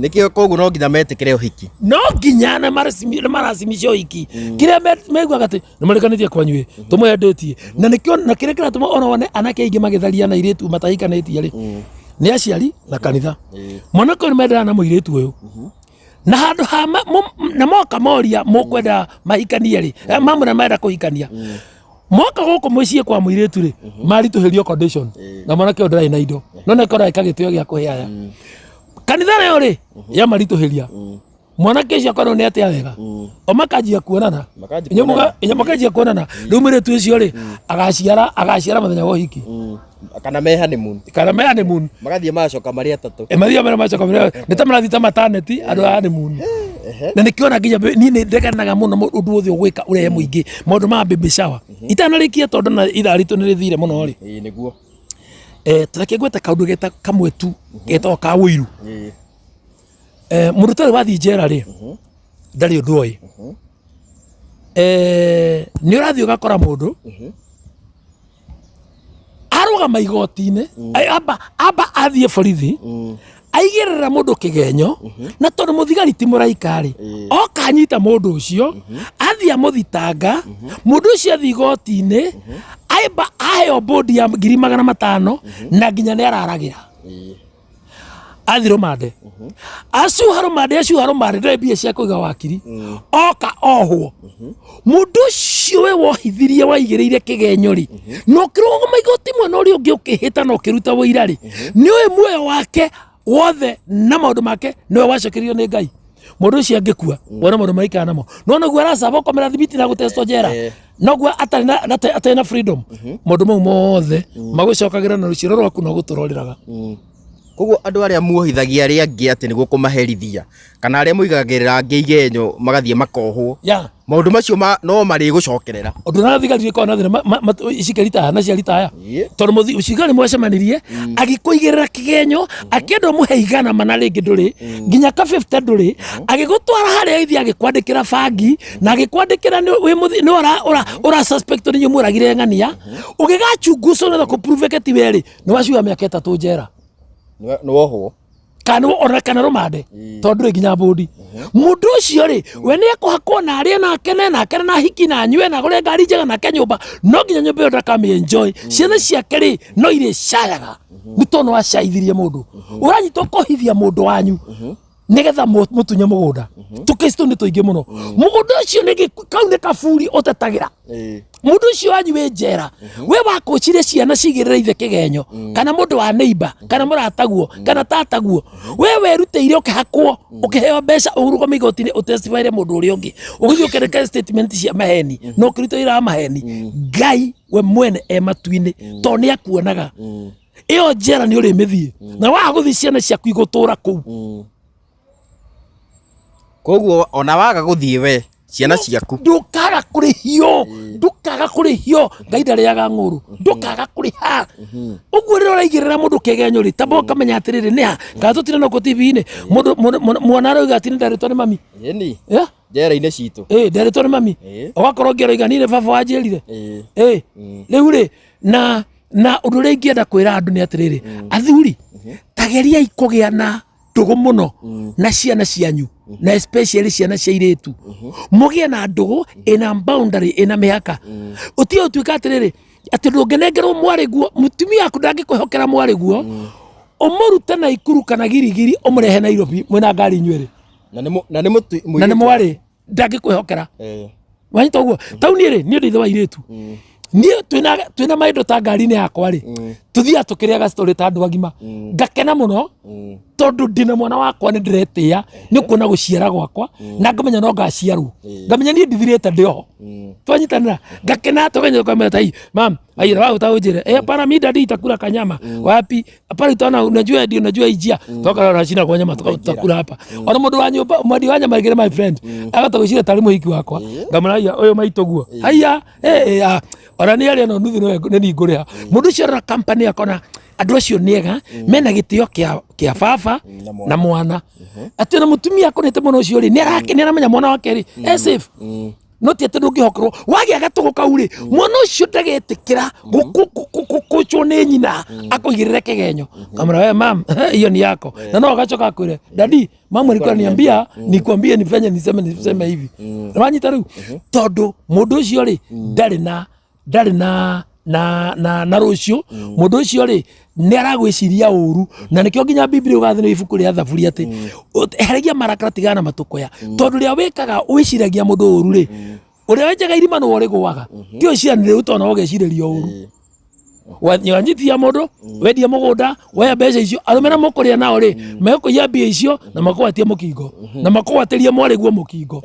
Nĩkĩo koguo no nginya metĩkĩre ũhiki. No nginya na maracimicia ũhiki. Kĩrĩa meiguaga atĩ nĩ marekanĩtie kwanyu ĩ, tũmwendĩtie. Na nĩkĩo na kĩrĩa kĩratũma ona wone anake aingĩ magĩtharia na airĩtu matahikanĩtie rĩ, nĩ aciari na kanitha. Mwanake ũyũ nĩ mendana na mũirĩtu ũyũ, na handũ ha na moka moria mũkwenda mahikanie rĩ, mamwĩra marenda kũhikania, moka gũkũ mũciĩ kwa mũirĩtu rĩ, maritũhĩrio condition, na mwanake ũyũ ndarĩ na indo, no nĩ akorwo gĩtĩo gĩa kũhe aya. Kanitha nayo rĩ, yamaritũhĩria. Mwanake ũcio akorwo nĩ atĩa wega, o makanjia kuonana. Makanjia kuonana. Inya makanjia kuonana. Rĩu mũirĩtu ũcio rĩ, agaciara agaciara mũthenya wa ũhiki. Kana me honeymoon. Kana me honeymoon. Magathiĩ magacoka marĩ atatũ. Mathiaga marĩa macoka nĩ ta marathiĩ ta maternity andũ a honeymoon. Na nĩkĩo nginya niĩ nĩ ndegenaga mũno ũndũ wothe ũgwĩka ũrehe mũingĩ maũndũ ma baby shower. Itanarĩkia, tondũ na ithaa ritũ nĩ rĩthire mũno rĩ, Ĩĩ nĩguo. Tareke ngwete kaũndũ geta kamwe tu getagwo ka ũiru. Mũndũ ũtarĩ wathiĩ njera rĩ, ndarĩ ũndũ oĩ. Nĩ ũrathiĩ ũgakora mũndũ arũgama igoti-inĩ, amba amba athiĩ borithi, aigĩrĩra mũndũ kĩgenyo, na tondũ mũthigari ti mũraika rĩ, oka anyita mũndũ ũcio, athiĩ amũthitanga. Mũndũ ũcio athiĩ igoti-inĩ, amba aheo bũndi ya 500,000, na nginya nĩ araragĩra. Athiĩ rũmande, acuha rũmande, acuha rũmande, ndarĩ mbia cia kũiga wakiri, oka ohwo. Mũndũ ũcio we wohithirie, waigĩrĩire kĩgenyo rĩ, na ũkĩrũgama igoti mwena ũrĩa ũngĩ ũkĩhĩta na ũkĩruta ũira rĩ, nĩ ũĩ muoyo wake wothe na maũndũ make nĩwe wacokerio nĩ Ngai. Mũndũ ũcio angĩkua, wona maũndũ maikara namo, no noguo aracaba ũkomera thibiti na gũtestwo njera. Noguo atarĩ na atarĩ na freedom. Maũndũ mau mothe magũcokagĩra na rũciaro rwaku no gũtũrorĩraga. Koguo andũ arĩa muohithagia arĩa angĩ atĩ nĩguo kũmaherithia, kana arĩa mũigagĩrĩra angĩ igenyo magathiĩ makohwo, maũndũ macio no marĩgũcokerera. Ũndũ na thigari ikoragwo na thĩna cikĩritaya na ciaritaya, tondũ mũthigari mwacemanirie agĩkũigĩrĩra kĩgenyo, akĩenda ũmũhe 400 rĩngĩ ndũrĩ nginya ka 50 ndũrĩ, agĩgũtwara harĩa ithiĩ, agĩkwandĩkĩra bangi na agĩkwandĩkĩra nĩ wĩ nĩ ũra ũra ũra suspect nĩ mũragire ng'ania. Ũgĩgachungucwo nĩgetha kũ-prove ti we rĩ, nĩ wacuha mĩaka 3 njera. Nĩ wohwo. Kana ona kana rũmande, tondũ ndũrĩ nginya mbũndi. Mũndũ ũcio rĩ, we nĩ ekũhakwo na arĩe na akene na akene na hiki na anyue na agũre ngari njega na ake nyũmba, no nginya nyũmba ĩyo ndakamĩ enjoy. Ciana ciake rĩ, no irĩcayaga, nĩ tondũ no acaithirie mũndũ. Ũranyita ũkohithia mũndũ wanyu nigetha mũtunye mũgũnda. Tũkĩci tũu nĩ tũingĩ mũno. Mũgũnda ũcio nĩ kau nĩ kaburi ũtetagĩra. Mũndũ ũcio wanyu wĩ njera, we wakũcire ciana cigĩrĩre ithe kĩgenyo, kana mũndũ wa neighbor, kana mũrataguo, kana tataguo, we werutĩire ũkĩhakwo, ũkĩheo mbeca ũrũgame igoti-inĩ ũtestifyre mũndũ ũrĩa ũngĩ, ũgĩthiĩ ũkĩreka statement cia maheni na ũkĩruta wĩra wa maheni. Ngai we mwene e matu-inĩ, tondũ nĩ akuonaga. Ĩyo njera nĩ ũrĩmĩthiĩ, na waga gũthiĩ ciana ciaku igũtũra kũu. Koguo ona waga gũthiĩ we, ciana ciaku. Ndũkaga kũrĩhio, ndũkaga kũrĩhio. Ngai ndarĩaga ng'ũrũ, ndũkaga kũrĩha. Ũguo rĩrĩa ũraigĩrĩra mũndũ kĩgenyo rĩ, tamba ũkamenya atĩrĩrĩ, nĩ ha kana tũtire noko TV-inĩ mũndũ mwana arauga atĩ nĩ ndarĩtwo nĩ mami. Ĩni. Yeah? Njera-inĩ citũ. Ĩ, ndarĩtwo nĩ mami. Ũgakorwo ũngĩ aroiga niĩ nĩ baba wanjĩrire. Ĩ rĩu rĩ, na ũndũ ũrĩa ingĩenda kwĩra andũ nĩ atĩrĩrĩ, athuri, tageriai kũgĩa na Ndũgũ mũno na ciana cianyu, na especially ciana cia irĩtu. Mũgĩe na ndũgũ ĩna boundary, ĩna mĩhaka. Ũtige gũtuĩka atĩrĩrĩ, atĩ ndũngĩnengerwo mwarĩ guo, mũtumia waku ndangĩkwĩhokera mwarĩ guo, ũmũrute Naikuru kana Girigiri ũmũrehe Nairobi mwĩna ngari inyuerĩ. Na nĩ na nĩ mũtu Na nĩ mwarĩ ndangĩkwĩhokera. Wanyita ũguo? Tau niĩ rĩ, niĩ ndĩ ithe wa irĩtu. Niĩ twĩna maindo ta ngari-inĩ yakwa rĩ, tũthiaga tũkĩrĩaga story ta andũ agima. Ngakena mũno tondũ ndĩna mwana wakwa, nĩ ndĩretĩĩa nĩ kuona gũciara gwakwa, na ngamenya no ngaciarwo, ngamenya niĩ ndithirĩte, ndĩ oho. Twanyitanĩra ngakena, tũgenya tũkamenya tai mam aira wao taunjire eh hapana, mi dadi itakula kanyama wapi pale utaona, unajua ndio unajua ijia toka na shina kwa nyama tutakula hapa. Ona mundu wa nyumba mwendi wa nyama igire, my friend, agata gwicira tari muhiki wakwa, ngamura haya uyu maito guo haya eh eh ah, ona ni aria no nuthu no nĩ niĩ ngũrĩha. Mũndũ ũcio arora company akona andũ acio nĩ ega, mena gĩtĩo kĩa baba na mwana, atĩ ona mũtumia akonete mwana ũcio rĩ, nĩ aramenya mwana wake rĩ e safe. No ti atĩ ndũngĩhokerwo wagĩa gatũgũ kau rĩ, mwana ũcio ndagetĩkĩra gũkũcwo nĩ nyina akũigĩrĩre kĩgenyo. Kamwĩra, "We mam, hiyo ni yako." Na no agacoka akwĩre, "Daddy, mama alikuwa ananiambia nikwambie nifanye niseme hivi." Wanyita rĩu? Tondũ mũndũ ũcio rĩ, ndarĩ na rũciũ. Mũndũ ũcio rĩ, nĩ aragwĩciria ũru, na nĩkĩo nginya Biblia ũgathĩ ibuku rĩa Thaburi atĩ eheragia marakara, tigana na matũkũya, tondũ rĩrĩa wĩkaga wĩciragia mũndũ ũru rĩ, ũrĩa wenjaga irima nĩwe ũrĩgũaga. Ti ũcianĩrĩ ũtona ũgecirĩria ũru. Wanyitia mũndũ, wendia mũgũnda, woya mbeca icio, arũme na mũkũrĩa nao rĩ, mekũiya mbia icio na makũgwatie mũkingo na makũgwatĩrie mwarĩguo mũkingo.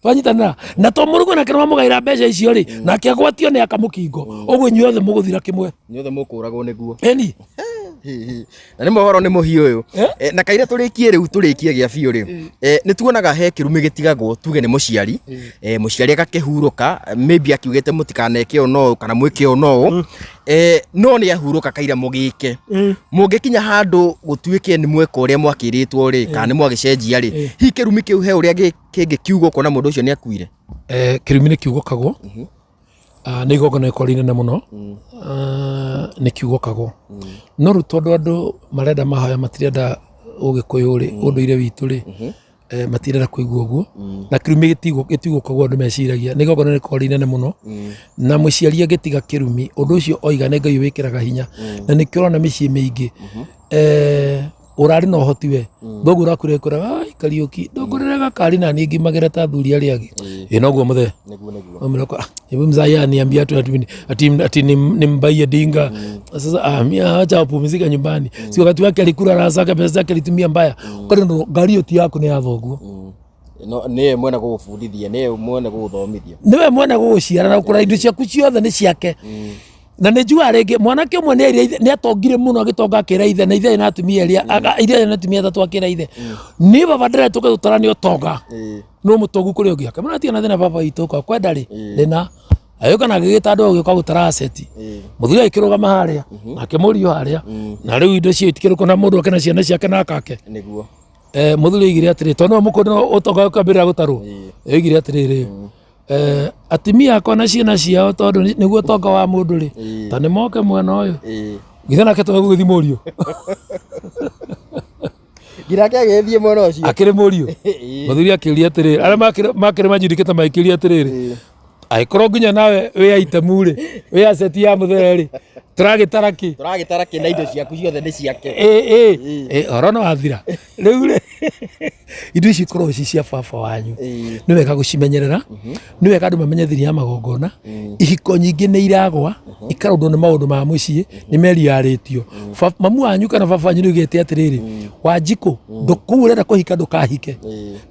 Twanyitanĩra na to mũrugũ nake nĩwamũgaĩra mbeca icio rĩ, nake agwatio nĩ aka mũkingo ũguo, inyuĩ othe mũgũthira kĩmwe. Inyuothe mũkũragwo nĩguo. Ĩni. Hihi. Na nĩ mohoro nĩ mũhiũ ũyũ. Na kaira tũrĩkie rĩu, tũrĩkie gĩa biũ rĩ, nĩ tuonaga he kĩrumi gĩtigagwo, tuge nĩ mũciari, mũciari agakĩhurũka, maybe akiugĩte mũtikaneke ũũ no ũũ kana mwĩke ũũ no ũũ, no nĩ ahurũka kaira mũgĩke mũngĩkinya handũ gũtuĩke nĩ mweka ũrĩa mwakĩrĩtwo rĩ, kana nĩ mwagĩcenjia rĩ, hihi kĩrumi kĩu he ũrĩa kĩngĩkiugwo kuona mũndũ ũcio nĩ akuire? Kĩrumi nĩ kiugũkagwo. Ah, nĩ igongona rĩkoragwo rĩ inene mũno. Ah, nĩ kiugũkagwo, no rĩu tondũ andũ marenda mahoya, matirenda ũgĩkũyũ rĩ, ũndũire witũ rĩ, matirenda kũigua ũguo. Na kĩrumi gĩtigũkagwo andũ meciragia. Nĩ igongona rĩkoragwo rĩ inene mũno, na mũciari angĩtiga kĩrumi, ũndũ ũcio oiga nĩ Ngai wĩkĩraga hinya, na nĩkĩo ũrona mĩciĩ mĩingĩ, ũrarĩ na ũhoti we, thoguo ũrakwĩra ĩkwĩraga, "Ai, Kariũki, ndũngũrĩre gakari na niĩ ngimagĩra ta athuri arĩa angĩ." Ĩ noguo mũthee. Nĩguo, nĩguo. Wamwĩra kwa, "Ah, hebu mzee aniambia tu ati nimbaie dinga. Sasa mimi acha apumzika nyumbani. Si wakati wake alikula raha zake, pesa zake alitumia mbaya. Kwa hiyo ngari ĩyo ti yaku, nĩ ya thoguo." No nĩwe mwene gũgũbundithia, nĩwe mwene gũgũthomithia. Nĩwe mwene gũgũciara na gũkũra, indo ciaku ciothe nĩ ciake. Na nĩ njugaga rĩngĩ, mwanake ũmwe nĩ erire ithe, nĩ atongire mũno, agĩtonga akĩra ithe, na ithe na atumia erĩ, ithe na atumia atatũ, akĩra ithe, "Niĩ baba ndĩretũke gũtara nĩ ũtonga, no mũtongu kũrĩ ũngĩ." Akĩmwĩra, "Tiga na thĩna baba witũ, ũka kwenda rĩ rĩna." Agĩũka na agĩgĩta andũ agĩũka gũtara aseti. Mũthuri agĩkĩrũgama harĩa, nake mũriũ harĩa, na rĩu indo cio itikĩrũkwo na mũndũ ake na ciana ciake na akake. Nĩguo. Mũthuri oigire atĩrĩ, tondũ nĩwe mũkũrũ, nĩwe ũtonga ũkambĩrĩra gũtarwo, oigire atĩrĩrĩ, "Atumia akwa na ciana ciao, tondũ nĩguo ũtonga wa mũndũ rĩ, ta nĩ moke mwena ũyũ." Githĩ nake tondũ gũgĩthiĩ mũriũ. Nginya ake agĩthiĩ mwena ũcio. Akĩrĩ mũriũ. Mũthuri akĩũria atĩrĩrĩ, arĩa makĩrĩ manjundĩkĩte magĩkĩũria atĩrĩrĩ, "Angĩkorwo nginya nawe wĩ item rĩ, wĩ asset ya mũthee rĩ, tũragĩtara kĩ?" Tũragĩtara kĩ na indo ciaku ciothe nĩ ciake? Ĩ ĩ ũhoro no wathira rĩu rĩ, indo ici ikoragwo ci cia baba wanyu. Nĩ wega gũcimenyerera, nĩ wega andũ mamenye thiri ya magongona. Ihiko nyingĩ nĩ iragwa ikarũndwo nĩ maũndũ ma mũciĩ, nĩ meriarĩtio. Mamu wanyu kana baba wanyu nĩ augĩte atĩrĩrĩ, "Wanjikũ, kũu ũrenda kũhika ndũkahike.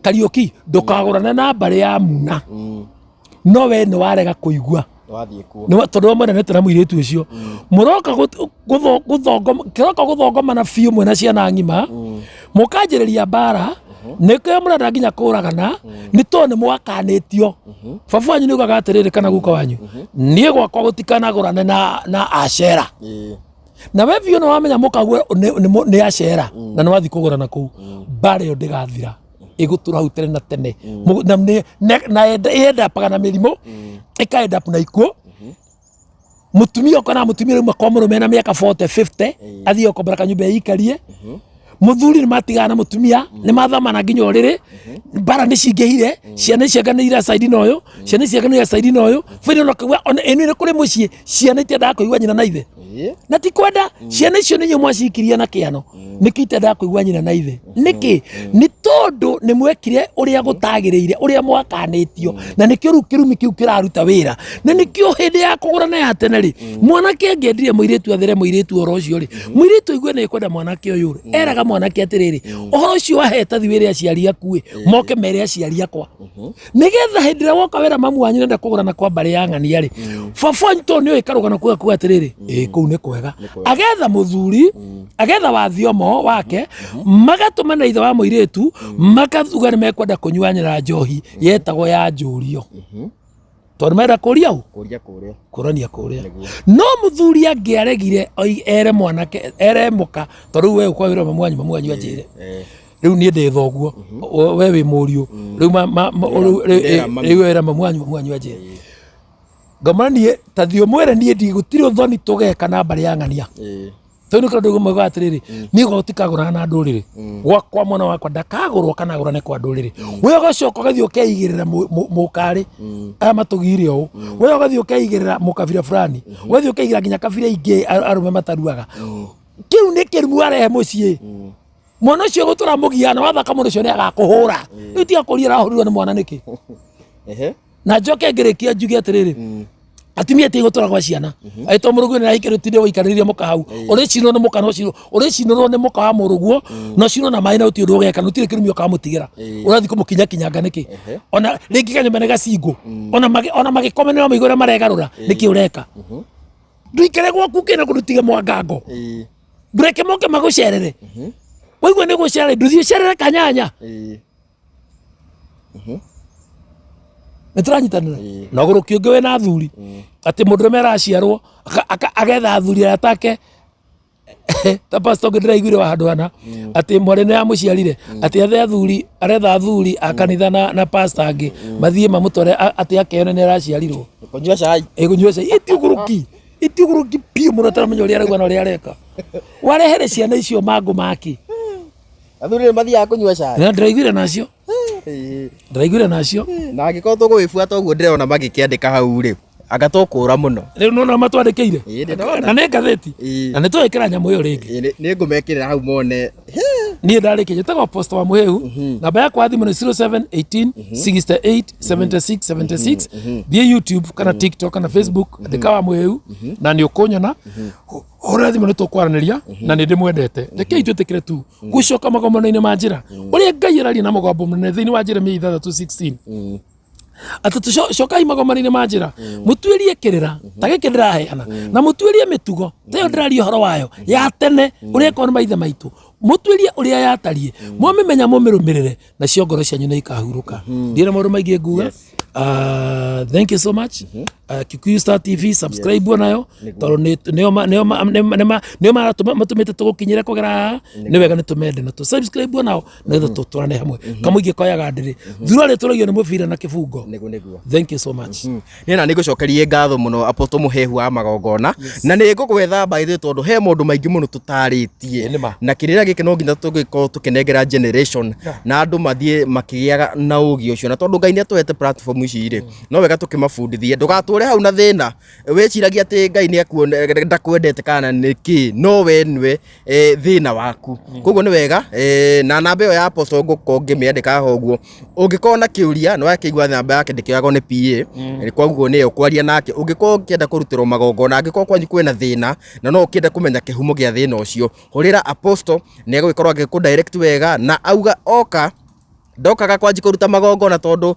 Kariũki, ndũkagũrane na mbarĩ ya muna." No we nĩ warega kũigua. Wathiĩ kuo. Tondũ we mwendanĩte na mũirĩtu ũcio, mũroka kĩroka gũthongomana biũ mwĩna ciana ng'ima, mũkanjĩrĩria mbara, nĩkĩo mũrenda nginya kũragana, nĩ tondũ nĩ mwakanĩtio. Baba wanyu nĩ ugaga atĩrĩrĩ, kana guka wanyu, "Niĩ gwakwa gũtikanagũrane na acera." Na we biũ nĩ wamenya mũkaguo nĩ acera, na nĩ wathiĩ kũgũrana kũu, mbara ĩyo ndĩgathira, ĩgũtũra hau tene na tene. Na yendapaga na mĩrimũ, ĩkaendapu na ikuũ. Mũtumia ũkona mũtumia rĩu kwa mũrũme na mĩaka 40 50, athiĩ okombora kanyũmba ĩikarie. Muthuri ni matigana na mutumia, ni mathamana nginya uriri, mbara ni cingihire, ciana ciaganĩire side na ũyũ, ciana ciaganĩire side na ũyũ. Baina no kaigua ona ĩno nĩ kũrĩ mũciĩ ciana itendaga kũigua nyina na ithe. Na ti kwenda, ciana icio nĩ inyuĩ mwacikirie na kĩano, nĩkĩ itendaga kũigua nyina na ithe? Nĩkĩ? Nĩ tondũ nĩ mwekire ũrĩa gũtagĩrĩire, ũrĩa mwakanĩtio, na nĩkĩo rĩu kĩrumi kĩu kĩraruta wĩra. Na nĩkĩo hĩndĩ ya kũgũrana ya tene rĩ, mwanake angĩendire mũirĩtu athere mũirĩtu ũhoro ũcio rĩ, mũirĩtu aigue nĩ ekwenda mwanake ũyũ rĩ, eraga mwanake atĩrĩrĩ, ũhoro ũcio waheta thiĩ wĩre aciari aku ĩ, moke mere aciari akwa, nigetha hĩndĩ ĩrĩa woka wĩra mamu wanyu nenda kũgũrana kwa mbarĩ ya ng'ania rĩ, baba wanyu tondũ nĩoĩ karũgano kuga kuga atĩrĩrĩ, ĩ kũu nĩ kwega, agetha mũthuri, agetha wathiomo wake, magatũma na ithe wa mũirĩtu, makauga nĩ mekwenda kũnyuanĩra njohi yetagwo ya njũrio, tondũ marenda kũria ũ? Kũria kũrĩa. Kũrania kũrĩa. No mũthuri angĩaregire ere mwanake, ere mũka, tondũ rĩu we ũkwa wĩra mamu wanyu, mamu wanyu anjĩre rĩu niĩ ndĩ thoguo, we wĩ mũriũ, rĩu Ndĩra mami. rĩu wĩra mamu wanyu, mamu wanyu anjĩre ngoma niĩ ta thiĩ ũmwĩre niĩ ndigũtirĩ ũthoni tũgeka na mbarĩ ya ng'ania. Tondũ nĩ kũndũ kũmwe atĩrĩrĩ, niĩ gwakwa tikagũrana na ndũrĩrĩ, gwakwa mwana wakwa ndakagũrwo kana agũrane kwa ndũrĩrĩ. We ũgacoka ũgathiĩ ũkeigĩrĩra mũkarĩ aya matũgire ũũ, we ũgathiĩ ũkeigĩrĩra mũkabira fulani, ũgathiĩ ũkeigĩrĩra nginya kabira ingĩ arũme mataruaga. Kĩu nĩ kĩrumu warehe mũciĩ. Mwana ũcio gũtũra mũgiana wathaka mũno ũcio nĩ agakũhũra. Rĩu tiga kũria arahũrirwo nĩ mwana nĩkĩ. Na njoke ngĩrĩkia njuge atĩrĩrĩ, atumia ti gũtũra gwa ciana, agĩtwo mũrũguo nĩ ahikĩrwo, tinde ũikarĩrie mũka hau ũrĩcinwo nĩ mũka, no cinwo ũrĩcinũrwo nĩ mũka wa mũrũguo, no cinwo na maĩ, na ũtirĩ ũndũ ũgeka, na ũtirĩ kĩrumi ũkamũtigĩra, ũrathiĩ kũmũkinyakinyanga nĩkĩ? Ona rĩngĩ kanyũmba nĩ gacingũ, ona magĩkome nĩ maigua ũrĩa maregarũra, nĩkĩ ũreka? Ndũikare gwaku kĩna kũndũ tige mwangango, ndũreke moke magũcerere. Waigua nĩ gũcerere, ndũthiĩ ũcerere kanyanya. Nĩ tũranyitanĩra na ũgũrũki ũngĩ wĩna athuri, atĩ mũndũrũme araciarwo agetha athuri arĩa take ta pastor ũngĩ ndĩraiguire wa handũ hana atĩ mwarĩ nĩ amũciarire, atĩ ethe athuri, aretha athuri a kanitha na pastor angĩ mathiĩ mamũtware atĩ akeyone nĩ araciarirwo. Kũnyua cai. Ĩkũnyua cai. Itiũgũrũki, itiũgũrũki biũ mũno, taramenya ũrĩa arauga na ũrĩa areka. Warehere ciana icio mangũ maki. Athuri nĩ mathiaga kũnyua cai. Na ndĩraiguire nacio, ndĩraiguire nacio. Na angĩkorwo tũgũgĩbuata ũguo ndĩrona magĩkĩandĩka hau rĩ, anga tũkũra mũno. Rĩu nona matwandĩkĩire. Ĩĩ, ndĩrona. Na nĩ ngathĩti. Na nĩ tũgĩkĩra nyamũ ĩyo rĩngĩ. Nĩ ngũmekĩrĩra hau mone. Niĩ ndarĩkia, njĩtagwo Apostle wa Mũhĩu, namba yakwa ya thimũ nĩ 0718 68 76 76. Thiĩ YouTube kana TikTok kana Facebook, andĩka wa Mũhĩu na nĩ ũkũnyona. Hũra thimũ nĩ tũkwaranĩria, na nĩ ndĩmwendete. Rekei twĩtĩkĩre tu gũcoka magomano-inĩ ma njĩra ũrĩa Ngai araria na mũgambo mũnene thĩinĩ wa Jeremia 6:16, atĩ tũcokai magomano-inĩ ma njĩra, mũtuĩrie kĩrĩra ta gĩkĩ ndĩraheana, na mũtuĩrie mĩtugo ta ĩyo ndĩraria ũhoro wayo ya tene, ũrĩa ĩkorwo nĩ maithe maitũ, mũtuĩrie ũrĩa yatariĩ, mwamĩmenya mũmĩrũmĩrĩre, nacio ngoro cianyu nĩ ikahurũka. Ndirĩ na maũndũ maingĩ nguga. Thank you so much. Kikuyu Star TV, subscribe onayo, tondũ nĩo matũmĩte tũgũkinyĩre kũgera haha. Nĩ wega nĩ tũmende na tũ subscribe onao, nĩgetha tũtwarane hamwe. Kamũingĩ koyaga ndĩrĩ thura rĩtũragio nĩ mũbira na kĩbungo. Nĩguo, nĩguo. Thank you so much. Nĩ na nĩ ngũcokerie ngatho mũno, Apostle Mũhehu wa magongona, na nĩ ngũgwetha by the way, tondũ he maũndũ maingĩ mũno tũtarĩtie. Nĩ ma. Na kĩrĩra gĩkĩ no nginya tũgĩkorwo tũkĩnengera generation, na andũ mathiĩ makĩgĩaga na ũgĩ ũcio, na tondũ Ngai nĩ atũhete platform ici rĩ, no wega tũkĩmabundithie. Ndũgatũre hau na thĩna wĩciragia atĩ Ngai nĩ akuone ndakwendete kana nĩ kĩ, no we nĩwe thĩna waku. Koguo nĩ wega na namba ĩyo ya Apostle ngũkorwo ngĩmĩandĩka haha ũguo, ũngĩkorwo na kĩũria nĩ wakĩigua namba yake ndĩkĩoyagwo nĩ PA, koguo nĩyo ũkwaria nake. Ũngĩkorwo ũkĩenda kũrutĩrwo magongona, angĩkorwo kwanyu kwĩna thĩna na no ũkĩende kũmenya kĩhumo gĩa thĩna ũcio, hũrĩra Apostle, nĩ egũgĩkorwo agĩkũ direct wega. Na auga oka ndokaga kwanji kũruta magongona, tondũ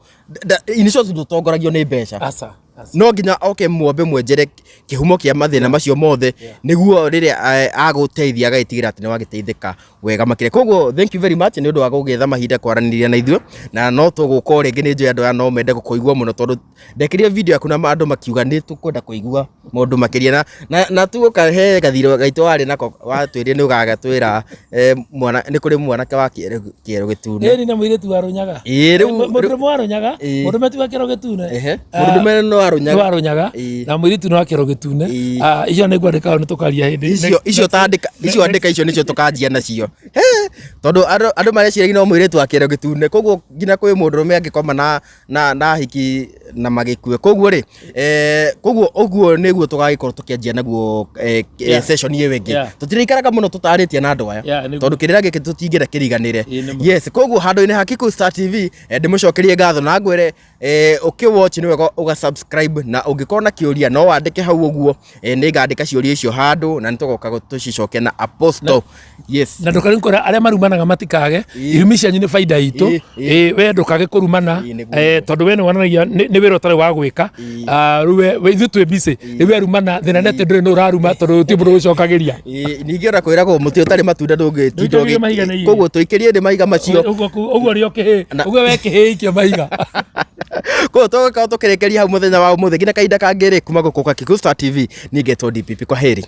in short ndũtongoragio nĩ mbeca. Aca, aca. No nginya oke mwambe mwenjere kĩhumo kĩa mathĩna macio mothe, nĩguo rĩrĩa agũteithia agagĩtigĩra atĩ nĩ wagĩteithĩka wega makĩria. Koguo thank you very much nĩ ũndũ wa gũgĩetha mahinda kwaranĩria na ithuĩ, na no tũgũka o rĩngĩ. Nĩ njũĩ andũ aya no mende gũkũigua mũno, tondũ ndekĩrire video yaku na andũ makiuga nĩ tũkwenda kũigua maũndũ makĩria, na tũgũka he gathirĩ gaitũ warĩ nako watwĩrire nĩ ũgagatwĩra, mwana nĩ kũrĩ mwanake wa kĩero gĩtune. Ĩni na mũirĩtu wa Rũnyaga. Ĩĩ, Mũndũrũme wa Rũnyaga, mũndũrũme ti wa kĩero gĩtune. Mũndũrũme no warũnyaga. Warũnyaga. Ĩĩ. Na mũirĩtu nĩ wa kĩero gĩtune. Ĩĩ. Ah, icio nĩ ngwandĩka hau nĩ tũkaria hĩndĩ Icio icio tandĩka icio, andĩka icio nĩcio tũkanjia nacio. He, tondũ andũ mareciragia no mũirĩtu wa kĩero gĩtune, koguo nginya kwĩ mũndũrũme angĩkoma na hiki na magĩkue. Koguo rĩ, koguo ũguo nĩguo tũgagĩkorwo tũkĩanjia naguo session ĩyo ĩngĩ. Tũtirĩikaraga mũno tũtarĩtie na andũ aya, Yeah, nĩguo. tondũ kĩrĩra gĩkĩ tũtingĩenda kĩriganĩre. Ĩĩ, nĩma. Yes, koguo handũ-inĩ ha Kikuyu Star TV, ndĩmũcokerie ngatho na ngwĩre, ũkĩ watch nĩ wega ũga subscribe, na ũngĩkorwo na kĩũria no wandĩke hau ũguo, nĩ ngandĩka ciũria icio handũ na nĩ tũgoka tũcicoke na Apostle. Yes. Na ndũkage kwĩra arĩa marumanaga matikage. Irumi cianyu nĩ baida itũ. Ĩĩ, we ndũkage kũrumana. Ĩĩ, nĩguo. Tondũ we nĩ wonanagia nĩ wĩra ũtarĩ wa gwĩka. Ah, rĩu we ithuĩ twĩ busy, rĩu we rumana, thĩna nĩ atĩ ndũrĩ nĩ ũraruma tondũ gũtirĩ mũndũ ũgũcokagĩria. Ĩĩ, ningĩ ona kwĩragwo mũtĩ ũtarĩ matunda ndũngĩtinda. Ndũikagĩrio mahiga nĩ igĩrĩ. Koguo tũikĩrie thĩ mahiga macio. Ũguo rĩo kĩhĩ ũguo we kĩhĩ ikia mahiga. Koguo tũgũkorwo tũkĩrĩkĩria hau mũthenya wa ũmũthĩ nginya kahinda kangĩ rĩ, kuma gũkũ kwa Kikuyu Star TV, niĩ ngetwo DPP. Kwa heri.